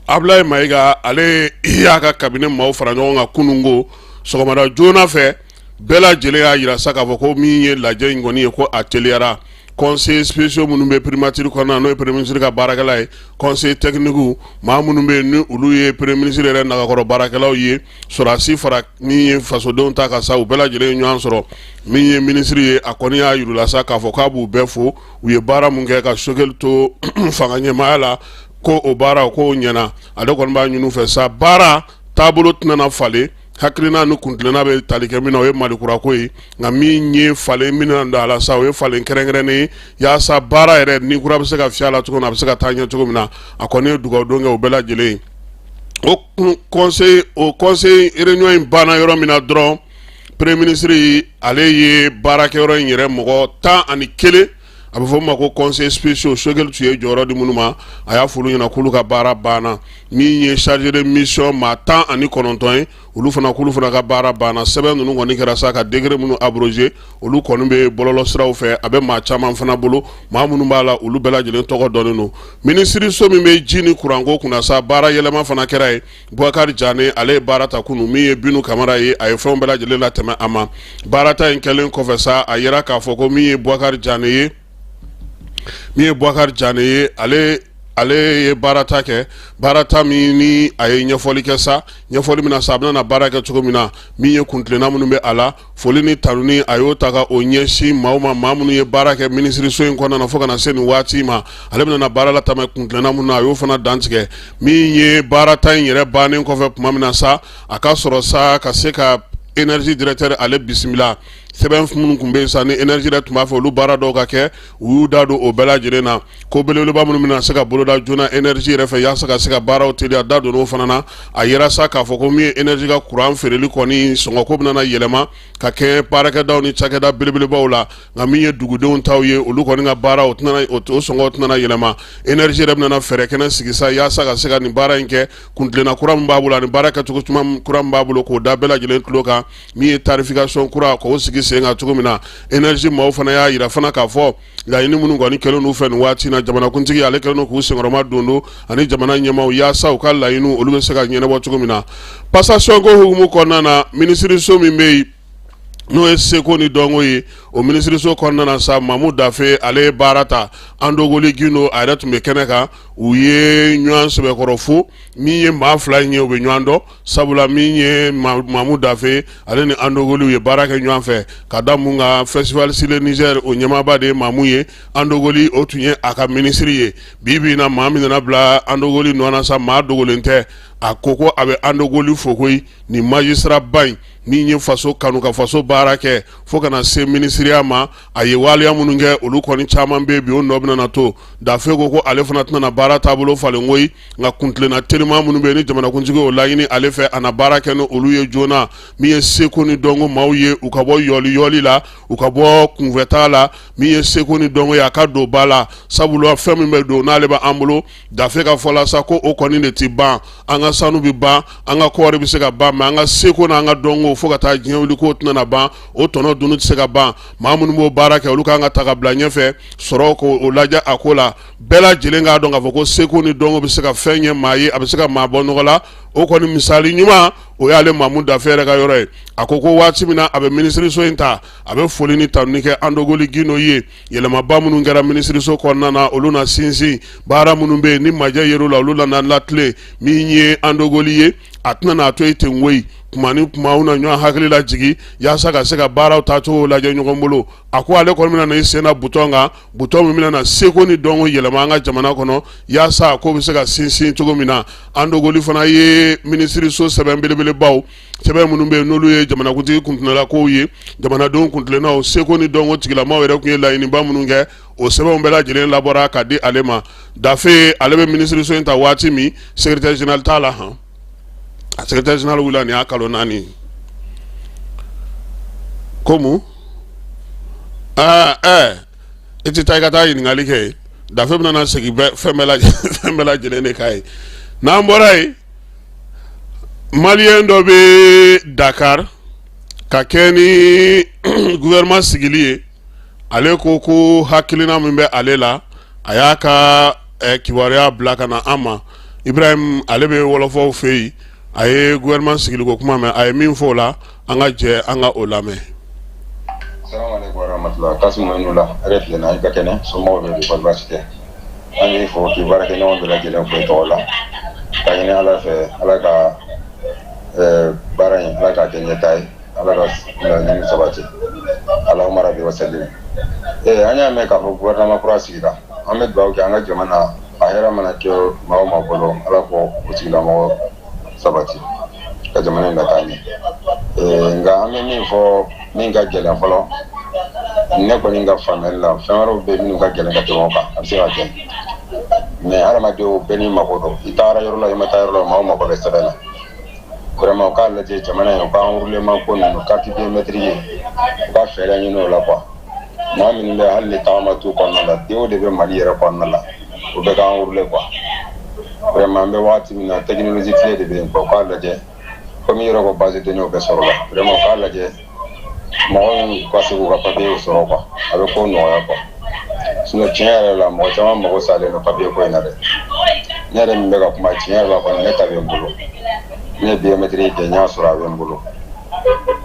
Abulayi Mayiga, ale y'a ka cabinet maaw fara ɲɔgɔn kan kununko sɔgɔmada joona fɛ. Bɛɛ lajɛlen y'a jira sa k'a fɔ ko min ye lajɛ in kɔni ye, ko a teliyara. Conseillers spéciaux minnu bɛ primature kɔnɔna, n'o ye premier ministre ka baarakɛla ye, conseiller technique maa minnu bɛ yen, ni olu ye premier ministre yɛrɛ nagakɔrɔ baarakɛlaw ye, sɔrɔdasi fara min ye fasodenw ta ka sa, u bɛɛ lajɛlen ye ɲɔgɔn sɔrɔ. Min ye minisiri ye, a kɔni y'a yir'u la sa k'a fɔ k'a b'u bɛɛ fo, u ye baara mun kɛ ka Sogɛli to fanga ɲɛmaaya la, ko o baara k'o ɲɛna. Ale kɔni b'a ɲini u fɛ sa, baara taabolo tɛna falen, hakilina ni kuntilenna bɛ tali kɛ min na, o ye Mali kura ko ye. Nka min ye falen min na don a la sa, o ye falen kɛrɛnkɛrɛnnen ye yaasa baara yɛrɛ ni kura bɛ se ka fiyɛ a la cogo min na, a bɛ se ka taa ɲɛ cogo min na. A kɔni ye dugawudon kɛ o bɛɛ lajɛlen ye. O conseil réunion in banna yɔrɔ min na dɔrɔn, premier ministre ale ye baarakɛyɔrɔ in yɛrɛ mɔgɔ 11, a bɛ fɔ o ma ko conseillers spéciaux, Sogɛli tun ye jɔyɔrɔ di minnu ma, a y'a fɔ olu ɲɛna k'olu ka baara banna. Min ye chargé de mission maa 19 ye, olu fana, k'olu fana ka baara banna. Sɛbɛn ninnu kɔni kɛra sa ka décret minnu abrogé, olu kɔni bɛ bɔlɔlɔ siraw fɛ, a bɛ maa caman fana bolo. Maa minnu b'a la, olu bɛɛ lajɛlen tɔgɔ dɔnnen don. Minisiriso min bɛ ji ni kuranko kunna sa, baara yɛlɛma fana kɛra yen. Bubakari Jane, ale ye baara ta kunun. Min ye Binu Kamara ye, a ye fɛnw bɛɛ lajɛlen latɛmɛ a ma. Baarata in kɛlen kɔfɛ sa, a yira k'a fɔ ko min ye Bubakari Jane ye, min ye Bubakari Jane ye, ale ye baarata kɛ, baarata min ni a ye ɲɛfɔli kɛ sa, ɲɛfɔli min na sa, a bɛna na baara kɛ cogo min na, min ye kuntilenna minnu bɛ a la. Foli ni tanuni, a y'o ta ka o ɲɛsin maaw ma, maa minnu ye baara kɛ minisiriso in kɔnɔna na fo ka na se nin waati ma. Ale bɛna na baara latɛmɛ kuntilenna minnu na, a y'o fana dantigɛ. Min ye baarata in yɛrɛ bannen kɔfɛ tuma min na sa, a ka sɔrɔ sa ka se ka énergie directeur ale bisimila. Sɛbɛn minnu tun bɛ yen sa, ni énergie yɛrɛ tun b'a fɛ olu baara dɔw ka kɛ, u y'u da don o bɛɛ lajɛlen na. Ko belebeleba minnu bɛna se ka boloda joona énergie yɛrɛ fɛ yaasa ka se ka baaraw teliya, da don o fana na. A yira sa k'a fɔ ko min ye énergie ka kuran feereli kɔni sɔngɔko bɛna yɛlɛma ka kɛ baarakɛdaw ni cakɛda belebelebaw la, nka min ye dugudenw taw ye, olu kɔni ka baara o tɛna, o sɔngɔ tɛna yɛlɛma. Énergie yɛrɛ bɛna fɛɛrɛ kɛnɛ sigi sa yaasa ka se ka nin baara in kɛ. Kuntilenna kura min b'a bolo ani baara kɛcogo kura min b'a bolo, k'o da bɛɛ lajɛlen tulo kan. Min ye tarification kura, k'o sigi sen kan cogo min na. Énergie maaw fana y'a yira fana k'a fɔ laɲini minnu kɔni kɛlen n'u fɛ nin waati na, jamanakuntigi ale kɛlen don k'u senkɔrɔma don don ani jamana ɲɛmaaw, yaasa u ka laɲiniw, olu bɛ se ka ɲɛnabɔ cogo min na. Passation ko hukumu kɔnɔna na, minisiriso min bɛ yen, n'o ye seko ni dɔnko ye, o minisiriso kɔnɔna na sa, Mamu Dafe, ale ye baara ta. Andogoli Gindo, a yɛrɛ tun bɛ kɛnɛ kan. U ye ɲɔgɔn sɛbɛkɔrɔ fo. Min ye maa fila in ye, u bɛ ɲɔgɔn dɔn, sabula min ye Mamu Dafe, ale ni Andogoli ye baara kɛ ɲɔgɔn fɛ. Ka da mun kan, Festival sur le Niger, o ɲɛmaaba de ye Mamu ye. Andogoli, o tun ye a ka minisiri ye. Bi bi in na, maa min nana bila Andogoli nɔ na sa, maa dogolen tɛ. A ko ko a bɛ Andogoli fo koyi, nin magistrat ba in min ye faso kanu, ka faso baara kɛ fo ka na se minisiriya ma. A ye waleya minnu kɛ, olu kɔni caman bɛ bi, o nɔ bɛna na to. Dafe ko ko ale fana tɛna baara taabolo falen koyi, nka kuntilenna telima minnu bɛ yen ni jamanakuntigi o laɲini ale fɛ, a na baara kɛ ni olu ye joona. Min ye seko ni dɔnko maaw ye, u ka bɔ yɔli yɔli la, u ka bɔ kunfɛtaa la. Min ye seko ni dɔnko ye, a ka don ba la, sabula fɛn min bɛ don n'ale bɛ an bolo, Dafe ka fɔ la sa, ko o kɔni de tɛ ban. An ka sanu bɛ ban, an ka kɔɔri bɛ se ka ban, mais an ka seko n'an ka dɔnko, fo ka taa diɲɛ wuli, k'o tɛna ban, o tɔnɔ dunni tɛ se ka ban. Maa minnu b'o baara kɛ, olu kan ka ta ka bila ɲɛfɛ, sɔrɔ k'o lajɛ. A ko la, bɛɛ lajɛlen k'a dɔn k'a fɔ ko seko ni dɔnko bɛ se ka fɛn ɲɛ maa ye, a bɛ se ka maa bɔ nɔgɔ la. O kɔni misali ɲuman, o y'ale Mamu Dafe yɛrɛ ka yɔrɔ ye. A ko ko waati min na a bɛ minisiriso in ta, a bɛ foli ni tanuni kɛ Andogoli Gindo ye. Yɛlɛmaba minnu kɛra minisiriso kɔnɔna na, olu na sinsin. Baara minnu bɛ yen ni majɛ yer'u la, olu nana latilen. Min ye Andogoli ye, a tɛna n'a to yen ten koyi, kuma ni kuma u na ɲɔgɔn hakili lajigin yaasa ka se ka baaraw taacogo lajɛ ɲɔgɔn bolo. A ko ale kɔni bɛna na i sen da butɔn kan, butɔn min bɛna na seko ni dɔnko yɛlɛma an ka jamana kɔnɔ yaasa ko bɛ se ka sinsin cogo min na. Andogoli fana ye minisiriso sɛbɛn belebelebaw, sɛbɛn minnu bɛ yen n'olu ye jamanakuntigi kuntilenna kow ye, jamanadenw kuntilennaw, seko ni dɔnko tigilamaw yɛrɛ tun ye laɲiniba minnu kɛ, o sɛbɛnw bɛɛ lajɛlen labɔra ka di ale ma. Dafe ale bɛ minisiriso in ta waati min, secrétaire général t'a la han. A secrétaire général wulila nin y'a kalo 4. Ko mun? Aa ɛɛ, i tɛ taa i ka taa ɲininkali kɛ. Dafe bɛna na segin fɛn bɛɛ lajɛlen de k'a ye. N'an bɔra yen, maliyɛn dɔ bɛ Dakar ka kɛ ni gouvernement sigili ye. Ale ko ko hakilina min bɛ ale la, a y'a ka kibaruya bila ka na an ma. Ibrahim, ale bɛ wɔlɔfɔw fɛ yen. A ye gouvernement sigiliko kuma mɛn, a ye min fɔ o la, an ka jɛ an ka o lamɛn. Salamaleykum warahmatula. Kasimu, i ni wula, hɛrɛ tilenna, i ka kɛnɛ, somɔgɔw bɛ di, kɔri baasi tɛ? An b'i fo k'i baarakɛɲɔgɔn bɛɛ lajɛlen fo i tɔgɔ la, ka ɲini Ala fɛ, Ala ka baara in, Ala k'a kɛ ɲɛtaa ye, Ala ka laɲini sabati, Allahumma rabi wa salim. An y'a mɛn k'a fɔ gouvernement kura sigira. An bɛ dugawu kɛ an ka jamana a hɛrɛ mana kɛ maa o maa bolo, Ala k'o tigilamɔgɔ sabati ka jamana in lataa ɲɛ. Nka an bɛ min fɔ, min ka gɛlɛn fɔlɔ, ne kɔni ka faamuyali la, fɛn wɛrɛw bɛ minnu ka gɛlɛn ka tɛmɛ o kan, a bɛ se ka kɛ, mais hadamadenw bɛɛ n'i mako don. I taara yɔrɔ la, i ma taa yɔrɔ la, maaw mako bɛ sɛbɛn na. Vraiment, u k'a lajɛ jamana in, u ka enrôlement ko ninnu, carte biométrique ye, u ka fɛɛrɛ ɲini o la quoi. Maa minnu bɛ hali ni tagama t'u kɔnɔna la, denw de bɛ Mali yɛrɛ kɔnɔna la, u bɛ ka enrôler quoi. Vraiment, an bɛ waati min na, technologie tile de bɛ yen quoi. U k'a lajɛ, komi i yɛrɛ ko base de données bɛɛ sɔrɔ la, vraiment u k'a lajɛ mɔgɔw ka se k'u ka papier sɔrɔ quoi. A bɛ ko nɔgɔya quoi. Sinon tiɲɛ yɛrɛ la, mɔgɔ caman mago salen don papier ko in na dɛ. Ne yɛrɛ min bɛ ka kuma, tiɲɛ yɛrɛ la kɔni, ne ta bɛ n bolo. Ne ye biométrie kɛ, n y'a sɔrɔ, a bɛ n bolo.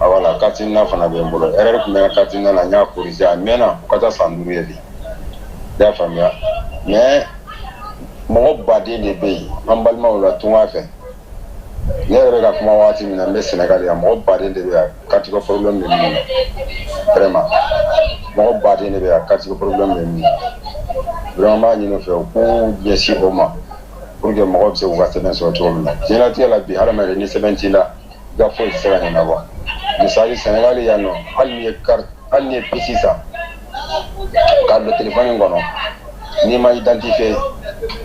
A wala carte NINA fana bɛ n bolo. Erreur tun bɛ n ka carte NINA na, n y'a corriger, a mɛnna, o ka taa san 5 ye bi, i y'a faamuya. Mais mɔgɔ baden de bɛ yen an balimaw la tunga fɛ. Ne yɛrɛ bɛ ka kuma waati min na, n bɛ Sénégal yan, mɔgɔ baden de bɛ yan, carte ko problème bɛ minnu na. Vraiment, mɔgɔ baden de bɛ yan, carte ko problème bɛ minnu na. Vraiment, n b'a ɲini u fɛ, u k'u ɲɛsin o ma pour que mɔgɔw bɛ se k'u ka sɛbɛn sɔrɔ cogo min na. Diɲɛlatigɛ la bi, hadamaden, ni sɛbɛn t'i la, i ka foyi tɛ se ka ɲɛnabɔ. Misali, Sénégal yan nɔ, hali n'i ye carte, hali n'i ye puce san k'a don téléphone kɔnɔ, n'i ma identifié,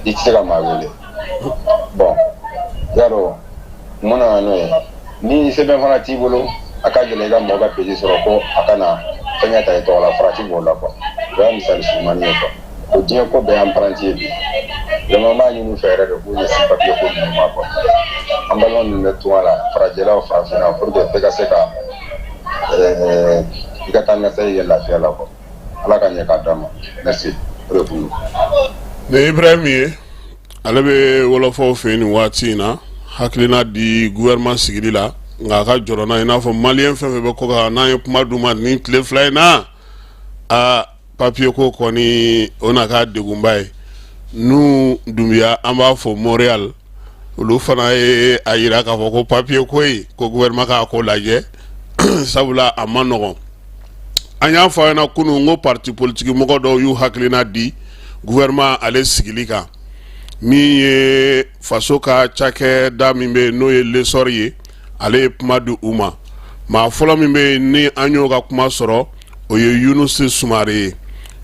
i tɛ se ka maa wele. Bon, y'a dɔn mun nana n'o ye? Ni sɛbɛn fana t'i bolo, a ka gɛlɛn i ka mɔgɔ ka puce sɔrɔ ko a ka na fɛngɛ ta i tɔgɔ la. Farati b'o la quoi. O y'a misali surumani ye quoi. O diɲɛ ko bɛɛ ye empreinte ye bi. Vraiment, n b'a ɲini u fɛ yɛrɛ de k'u ɲɛsin papier ko ninnu ma quoi. An balima minnu bɛ tunga la, farajɛlaw, farafinna, pour que bɛɛ ka se ka i ka taa ni ka segin kɛ lafiya la quoi. Ala ka ɲɛ k'a d'an ma. Merci, o de tun don. Nin Ibrahim ye, ale bɛ wɔlɔfɔw fɛ yen nin waati in na, hakilina di gouvernement sigili la. Nka a ka jɔrɔna i n'a fɔ maliyɛn fɛn fɛn bɛ kɔkan, n'an ye kuma d'u ma nin tile 2 in na, aa, papiye ko kɔni, o na k'a degunba ye. N'u Dunbiya, an b'a fɔ Montréal, olu fana ye a yira k'a fɔ ko papiye ko in, ko gouvernement k'a ko lajɛ, sabula a ma nɔgɔn. An y'a fɔ a ɲɛna kunun ko parti politique mɔgɔ dɔw y'u hakilina di gouvernement ale sigili kan. Min ye faso ka cakɛda min bɛ yen, n'o ye l'Essor ye, ale ye kuma di u ma. Maa fɔlɔ min bɛ yen ni an y'o ka kuma sɔrɔ, o ye Yunusi Sumare ye.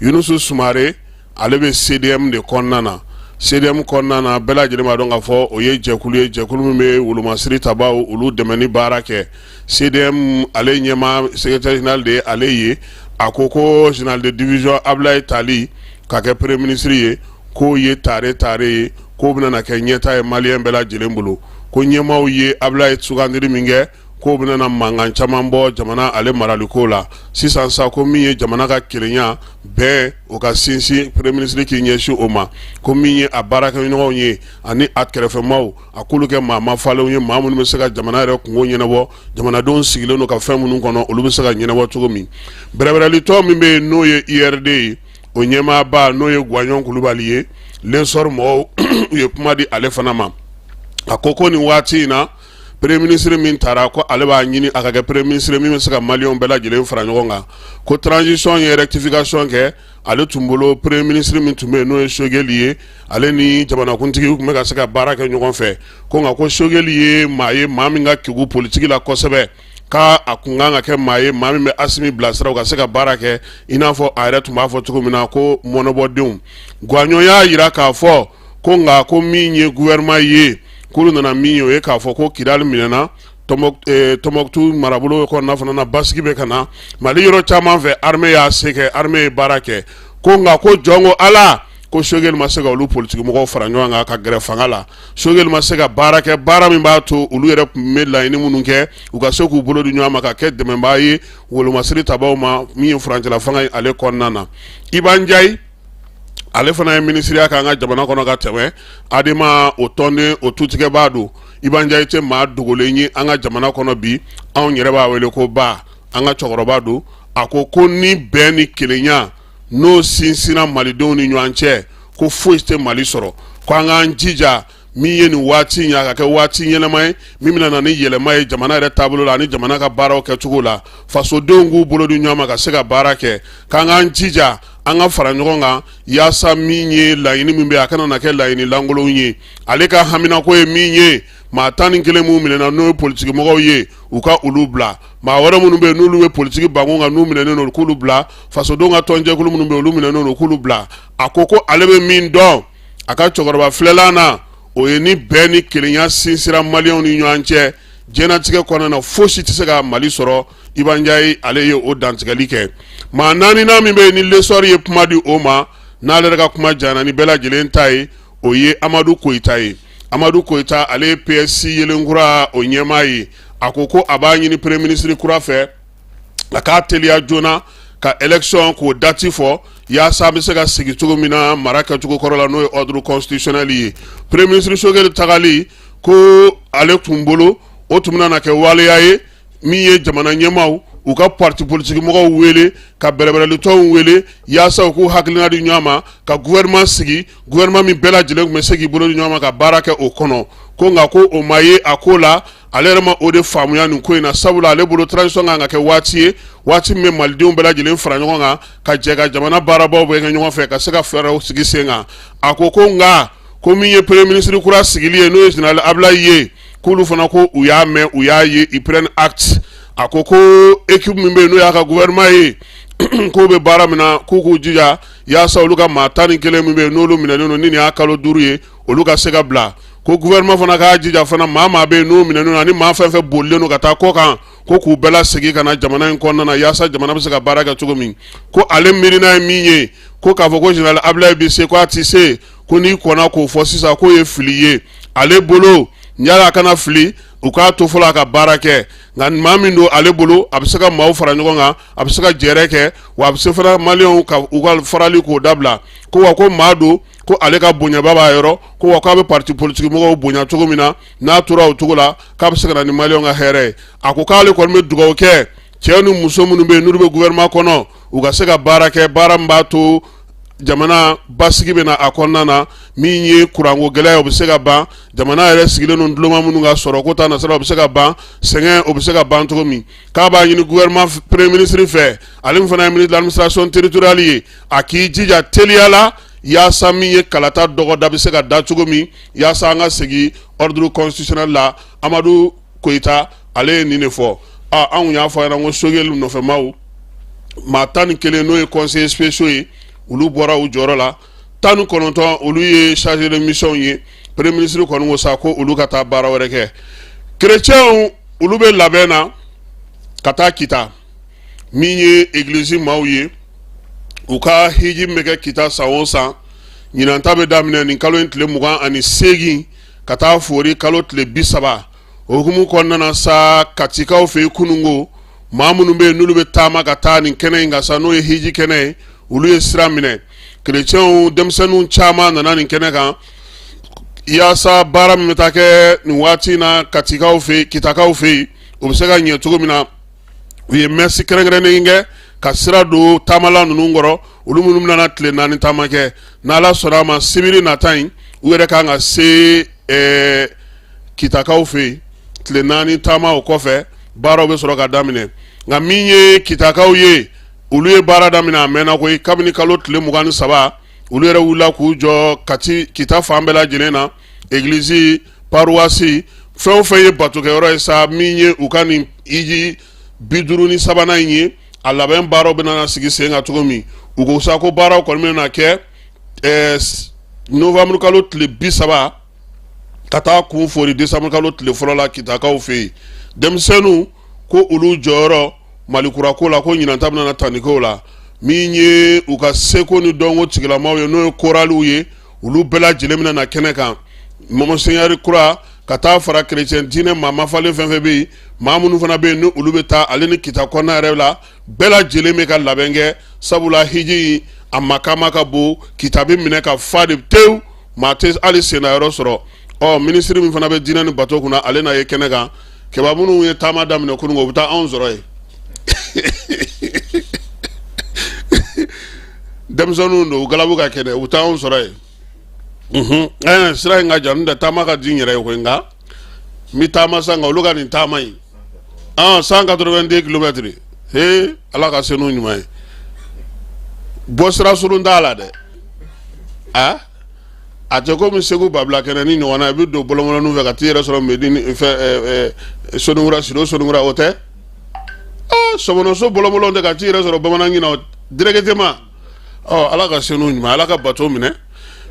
Yunusi Sumare, ale bɛ CDM de kɔnɔna na. CDM kɔnɔna na, bɛɛ lajɛlen b'a dɔn k'a fɔ o ye jɛkulu ye, jɛkulu min bɛ wolomasiri tabaw olu dɛmɛni baara kɛ. CDM ale ɲɛmaa, secrétaire général de ye ale ye. A ko ko général de division Ablaye tali ka kɛ premier ministre ye, k'o ye tare tare ye, k'o bɛna kɛ ɲɛta ye maliyɛn bɛɛ lajɛlen bolo. Ko ɲɛmaaw ye Ablaye sugandili min kɛ, k'o bɛna mankan caman bɔ jamana ale maraliko la sisan sa. Ko min ye jamana ka kelenya bɛɛ, o ka sinsin, premier ministre k'i ɲɛsin o ma. Ko min ye a baarakɛɲɔgɔnw ye ani a kɛrɛfɛmaw, a k'olu kɛ maa mafalenw ye, maa minnu bɛ se ka jamana yɛrɛ kunko ɲɛnabɔ, jamanadenw sigilen don ka fɛn minnu kɔnɔ, olu bɛ se ka ɲɛnabɔ cogo min. Bɛrɛbɛrɛlitɔn min bɛ yen, n'o ye URD ye, o ɲɛmaaba, n'o ye Guwaɲɔn Kulubali ye, l'Essor mɔgɔw u ye kuma di ale fana ma. A ko ko nin waati in na, Premier ministre min taara, ko ale b'a ɲini a ka kɛ premier ministre min bɛ se ka maliyɛnw bɛɛ lajɛlen fara ɲɔgɔn kan. Ko transition ye rectification kɛ. Ale tun bolo, premier ministre min tun bɛ yen, n'o ye Choguel ye, ale ni jamanakuntigi tun bɛ ka se ka baara kɛ ɲɔgɔn fɛ. Ko nka ko Choguel ye maa ye, maa min ka kegun politiki la kosɛbɛ, k'a a kun kan ka kɛ maa ye, maa min bɛ Asimi bilasira u ka se ka baara kɛ, i n'a fɔ a yɛrɛ tun b'a fɔ cogo min na ko mɔnɔbɔdenw. Guwaɲɔn y'a jira k'a fɔ ko nka ko min ye gouvernement ye, k'olu nana min ye, o ye k'a fɔ ko Kidali minɛna, Tɔnbɔkutu marabolo kɔnɔna fana na, basigi bɛ ka na Mali yɔrɔ caman fɛ, armée y'a se kɛ, armée ye baara kɛ. Ko nka ko jɔn ko Ala, ko Choguel ma se ka olu politiki mɔgɔw fara ɲɔgɔn kan ka gɛrɛ fanga la. Choguel ma se ka baara kɛ, baara min b'a to olu yɛrɛ tun bɛ laɲini minnu kɛ, u ka se k'u bolo di ɲɔgɔn ma ka kɛ dɛmɛbaa ye wolomasiri tabaw ma, min ye furancɛla fanga ye ale kɔnɔna na. Iba Njayi, ale fana ye minisiriya k'an ka jamana kɔnɔ ka tɛmɛ, Adema o tɔnden, o tutigɛbaa don. Iba Njayi tɛ maa dogolen ye an ka jamana kɔnɔ bi, anw yɛrɛ b'a wele ko ba, an ka cɛkɔrɔba don. A ko ko ni bɛn ni kelenya n'o sinsinna malidenw ni ɲɔgɔn cɛ, ko foyi tɛ Mali sɔrɔ. Ko an k'an jija min ye nin waati in ye, a ka kɛ waati ɲɛnama ye min bɛna na ni yɛlɛma ye jamana yɛrɛ taabolo la ani jamana ka baaraw kɛcogo la, fasodenw k'u bolo di ɲɔgɔn ma ka se ka baara kɛ. K'an k'an jija an ka fara ɲɔgɔn kan yaasa min ye laɲini min bɛ, a kana na kɛ laɲini lankolon ye. Ale ka haminako ye min ye, maa 11 minnu minɛna, n'o ye politikimɔgɔw ye, u ka olu bila. Maa wɛrɛ minnu bɛ yen, n'olu bɛ politiki bankun kan, n'u minɛnen don, k'olu bila. Fasodenw ka tɔnjɛkulu minnu bɛ yen, olu minɛnen don, k'olu bila. A ko ko ale bɛ min dɔn a ka cɛkɔrɔba filɛlan na, o ye ni bɛn ni kelenya sinsira maliyɛnw ni ɲɔgɔn cɛ diɲɛnatigɛ kɔnɔna na, fosi tɛ se ka Mali sɔrɔ. Iba Njayi, ale ye o dantigɛli kɛ. Maa naaninan min bɛ yen ni L'Essor ye kuma di o ma, n'ale yɛrɛ ka kuma janyana ni bɛɛ lajɛlen ta ye, o ye Amadu Koyita ye. Amadu Koyita, ale ye PSC Yelenkura o ɲɛmaa ye. A ko ko a b'a ɲini premier ministre kura fɛ, a k'a teliya joona ka élection k'o date fɔ, yaasa an bɛ se ka segin cogo min na mara kɛcogo kɔrɔ la, n'o ye ordre constitutionnel ye. Premier ministre Choguel tagali, ko ale tun bolo o tun bɛna kɛ waleya ye min ye jamana ɲɛmaaw u ka parti politique mɔgɔw wele, ka bɛrɛbɛrɛlitɔnw wele, yaasa u k'u hakilina di ɲɔgɔn ma ka gouvernement sigi, gouvernement min bɛɛ lajɛlen tun bɛ se k'i bolo di ɲɔgɔn ma ka baara kɛ o kɔnɔ. Ko nka ko o ma ye a ko la. Ale yɛrɛ ma o de faamuya nin ko in na, sabula ale bolo transition kan ka kɛ waati ye, waati min bɛ malidenw bɛɛ lajɛlen fara ɲɔgɔn kan ka jɛ ka jamana baarabaw bɛɛ kɛ ɲɔgɔn fɛ, ka se ka fɛɛrɛw sigi sen kan. A ko ko nka ko min ye premier ministre kura sigili ye, n'o ye général Ablaye ye, k'olu fana ko u y'a mɛn, u y'a ye, ils prennent acte. A ko ko équipe min bɛ yen, n'o y'a ka gouvernement ye, k'o bɛ baara min na, k'u k'u jija yaasa olu ka maa 11 min bɛ yen, n'olu minɛnen don ni nin y'a kalo 5 ye, olu ka se ka bila. Ko gouvernement fana k'a jija fana, maa maa bɛ yen n'o minɛnen don ani maa fɛn fɛn bolilen don ka taa kɔ kan, ko k'u bɛɛ lasegin ka na jamana in kɔnɔna na, yaasa jamana bɛ se ka baara kɛ cogo min. Ko ale miirina ye min ye, ko k'a fɔ ko général Ablaye bɛ se, ko a tɛ se, ko n'i kɔnna k'o fɔ sisan, k'o ye fili ye ale bolo. Yala a kana fili, u k'a to fɔlɔ a ka baara kɛ. Nka maa min don, ale bolo a bɛ se ka maaw fara ɲɔgɔn kan, a bɛ se ka jɛrɛ kɛ, wa a bɛ se fana maliyɛnw ka u ka farali k'o dabila. Ko wa ko maa don, ko ale ka bonyaba b'a yɔrɔ, ko wa k'a bɛ parti politique mɔgɔw bonya cogo min na, n'a tora o cogo la, k'a bɛ se ka na ni maliyɛnw ka hɛrɛ ye. A ko k'ale kɔni bɛ dugawu kɛ cɛ ni muso minnu bɛ yen, n'olu bɛ gouvernement kɔnɔ, u ka se ka baara kɛ, baara min b'a to jamana basigi bɛ na a kɔnɔna na. Min ye kuranko gɛlɛya, o bɛ se ka ban. Jamana yɛrɛ sigilen don duloma minnu ka sɔrɔ ko ta nasira, o bɛ se ka ban. Sɛgɛn, o bɛ se ka ban cogo min. K'a b'a ɲini gouvernement premier ministre fɛ, ale min fana ye ministre de l'administration territoriale ye, a k'i jija teliya la yaasa min ye kalata dɔgɔda bɛ se ka da cogo min, yaasa an ka segin ordre constitutionnel la. Amadu Koyita, ale ye nin de fɔ. Anw y'a fɔ a ɲɛna ko Choguel nɔfɛmaw maa 11, n'o ye conseillers spéciaux ye, olu bɔra u jɔyɔrɔ la. 19, olu ye chargé de mission ye. Premier ministre kɔni ko sa ko olu ka taa baara wɛrɛ kɛ. Chrétiens, olu bɛ labɛn na ka taa Kita. Min ye église maaw ye, u ka hiji min bɛ kɛ Kita san o san, ɲinan ta bɛ daminɛ nin kalo in tile 28 ka taa fori kalo tile 30. O hukumu kɔnɔna na sa, Katikaw fɛ yen kununko, maa minnu bɛ yen, n'olu bɛ taama ka taa nin kɛnɛ in kan sa, n'o ye hiji kɛnɛ ye, olu ye sira minɛ. Kerecɛnw denmisɛnninw caman nana nin kɛnɛ kan yaasa baara min bɛ taa kɛ nin waati in na Katikaw fɛ yen, Kitakaw fɛ yen, o bɛ se ka ɲɛ cogo min na. U ye messe kɛrɛnkɛrɛnnen kɛ ka sira don taamala ninnu kɔrɔ, olu minnu bɛna tile 4 taama kɛ. N'Ala sɔnna a ma, sibiri nata in, u yɛrɛ kan ka se Kitakaw fɛ yen. Tile 4 taama o kɔfɛ, baaraw bɛ sɔrɔ ka daminɛ. Nka min ye kitakaw ye, olu ye baara daminɛ a mɛnna koyi. Kabini kalo tile 23, olu yɛrɛ wulila k'u jɔ kati Kita fan bɛɛ lajɛlen na, egilizi, paruwasi, fɛn o fɛn ye batokɛyɔrɔ ye sa. Min ye u ka nin hiji 53nan in ye, a labɛn baaraw bɛna sigi sen kan cogo min, u ko sa ko baaraw kɔni bɛna kɛ novembre kalo tile 30 ka taa kun fori décembre kalo tile 1 la kitakaw fɛ yen. Denmisɛnninw ko olu jɔyɔrɔ Malikura ko la, ko ɲinan ta bɛna tali k'o la. Min ye u ka seko ni dɔnko tigilamaw ye, n'o ye koraliw ye, olu bɛɛ lajɛlen bɛna na kɛnɛ kan. Mɔnseigneur kura ka taa fara kerecɛn diinɛ maa mafalen fɛn fɛn bɛ yen, maa minnu fana bɛ yen ni olu bɛ taa ale ni Kita kɔnɔna yɛrɛ la, bɛɛ lajɛlen bɛ ka labɛn kɛ, sabula hiji a makama ka bon. Kita bɛ minɛ ka fa de tewu, maa tɛ hali senna yɔrɔ sɔrɔ. Ɔ minisiri min fana bɛ diinɛ ni bato kunna, ale n'a ye kɛnɛ kan. Keba, minnu ye taama daminɛ kunun, u bɛ taa anw sɔrɔ yen. Denmisɛnninw don, u galabu ka kɛnɛ, u bɛ taa anw sɔrɔ yen. Sira in ka jan, n'o tɛ taama ka di n yɛrɛ ye koyi. Nka n bɛ taama sa, nka olu ka nin taama in, 182 kilomètres, he, Ala ka se n'u ɲuman ye. Bɔ sira surun t'a la dɛ. A a tɛ komi Segu Babila kɛnɛ ni ɲɔgɔn na, i bɛ don bɔlɔnbɔlɔninw fɛ ka t'i yɛrɛ sɔrɔ Medini fɛ, Soninkura, Sido Soninkura, o tɛ. Sɔmɔnɔso bɔlɔnbɔlɔn tɛ ka t'i yɛrɛ sɔrɔ Bamanankin na directement. Ɔ Ala ka se n'u ɲuman, Ala ka bato minɛ.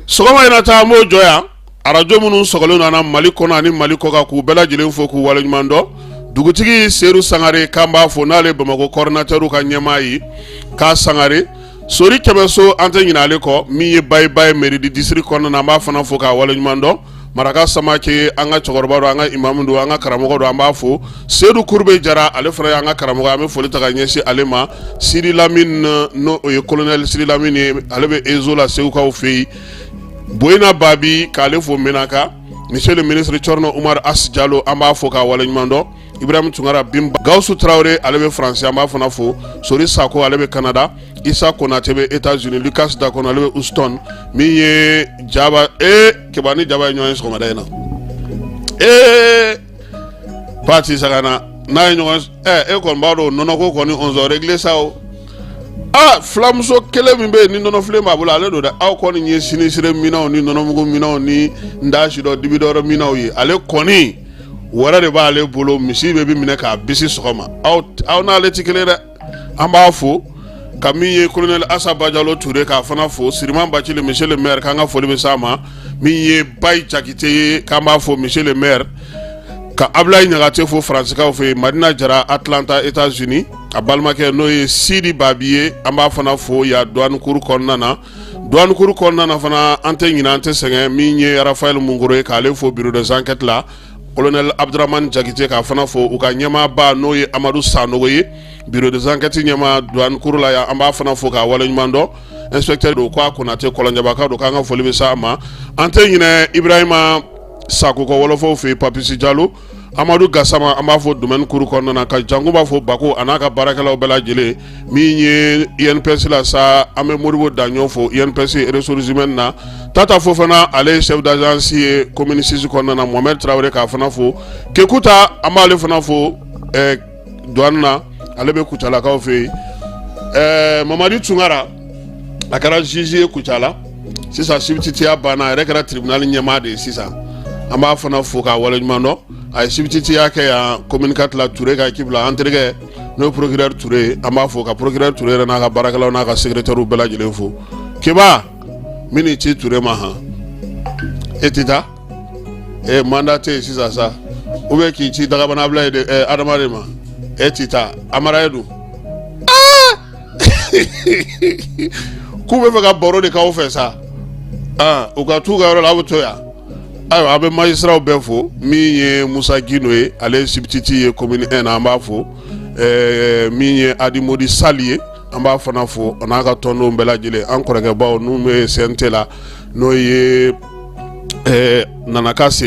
Sɔgɔma in na ta, an b'o jɔ yan. Arajo minnu sɔgɔlen don an na Mali kɔnɔ ani Mali kɔkan, k'u bɛɛ lajɛlen fo k'u waleɲuman dɔn. Dugutigi Seyidu Sangare, k'an b'a fo, n'ale Bamakɔ coordinateur ka ɲɛmaa ye, k'a Sangare Sori Kɛmɛso, an tɛ ɲinɛ ale kɔ. Min ye Bayi Baye mairie du district kɔnɔna na, an b'a fana fo k'a waleɲuman dɔn. Maraka Samake, an ka cɛkɔrɔba don, an ka imamu don, an ka karamɔgɔ don, an b'a fo. Seyidu Kurube Jara, ale fana y'an ka karamɔgɔ, an bɛ foli ta ka ɲɛsin ale ma. Sidi Lamine, n'o o ye colonel Sidi Lamine ye, ale bɛ ESO la Segukaw fɛ yen. Boyina Babi, k'ale fo Menaka. Monsieur le ministre Thierno Oumar As Diallo, an b'a fo k'a waleɲuman dɔn. Ibrahim Tunkara Bimba, Gawusu Tarawele, ale bɛ Faransi, an b'a fana fo. Sori Sako, ale bɛ Canada. Isa Konate bɛ États-Unis. Lucas Dakono, ale bɛ Houston. Min ye Jaba ee Keba ni Jaba ye ɲɔgɔn ye sɔgɔmada in na, ee Pati Sagana n'a ye ɲɔgɔn e kɔni b'a dɔn nɔnɔko kɔni on s'est réglé sa o. Aa, filamuso kelen min bɛ yen ni nɔnɔfilen b'a bolo, ale don dɛ. Aw kɔni ye sinisire minɛnw ni nɔnɔmugu minɛnw ni n da si dɔ dibi dɔ minɛnw ye, ale kɔni wɛrɛ de b'ale bolo. Misi bɛ minɛ k'a bisi sɔgɔma, aw n'ale tɛ kelen dɛ. An b'a fo. Ka min ye colonel Asa Bajalo Ture, k'a fana fo. Siriman Bacili, monsieur le maire, k'an ka foli bɛ s'a ma. Min ye Bayi Jakite ye, k'an b'a fo, monsieur le maire. Ka Abulayi Ɲagate fo Faransikaw fɛ yen. Madina Jara, Atlanta, États-Unis, a balimakɛ n'o ye Sidi Babi ye, an b'a fana fo yan douane cour kɔnɔna na. Douane cour kɔnɔna na fana, an tɛ ɲinɛ, an tɛ sɛgɛn. Min ye Rafael Munkoro ye, k'ale fo bureau des enquêtes la. Colonel Abdramane Jakite, k'a fana fo. U ka ɲɛmaaba, n'o ye Amadu Sanogo ye, bureau des enquêtes ɲɛmaa douane cour la yan, an b'a fana fo k'a waleɲuman dɔn. Inspecteur don, k'a Konate, Kɔlɔnjɛbakaw don, k'an ka foli bɛ s'a ma. An tɛ ɲinɛ Ibrahima Sako kɔ wɔlɔfɔw fɛ yen. Papisi Jalo, Amadu Gasama, an b'a fo domaine cour kɔnɔna na. Ka janko b'a fɔ Bako a n'a ka baarakɛlaw bɛɛ lajɛlen. Min ye INPS la sa, an bɛ Modibo Daɲɔ fo INPS ressources humaines na. Tata Fofana, ale ye chef d'agence ye commune 6 kɔnɔna na. Mohamed Traoré, k'a fana fo. Kekuta, an b'ale fana fo douane na, ale bɛ Kucalakaw fɛ yen. Mamadi Tunkara, a kɛra juge ye Kucala sisan, substitut banna, a yɛrɛ kɛra tribunal ɲɛmaa de ye sisan, an b'a fana fo k'a waleɲuman dɔn. A ye substitut kɛ yan commune 4 la, Ture ka équipe la. An terikɛ, n'o ye procureur Ture ye, an b'a fo. Ka procureur Ture yɛrɛ n'a ka baarakɛlaw n'a ka secrétaire bɛɛ lajɛlen fo. Keba, min ni ci Ture ma han, e tɛ taa e mandat tɛ yen sisan sa, ou bien k'i ci Dagabana Abulayi de Adama de ma, e tɛ taa Amara ye dun. K'u bɛ fɛ ka baro de k'aw fɛ sa, u ka t'u ka yɔrɔ la, aw bɛ to yan. Ayiwa, an bɛ magistraw bɛɛ fo. Min ye Musa Gindo ye, ale ye substitut ye commune 1 na, an b'a fo. Min ye Adi Modi Sali ye, an b'a fana fo, a n'a ka tɔndenw bɛɛ lajɛlen. An kɔrɔkɛbaw n'u bɛ CNT la, n'o ye Nanaka Se.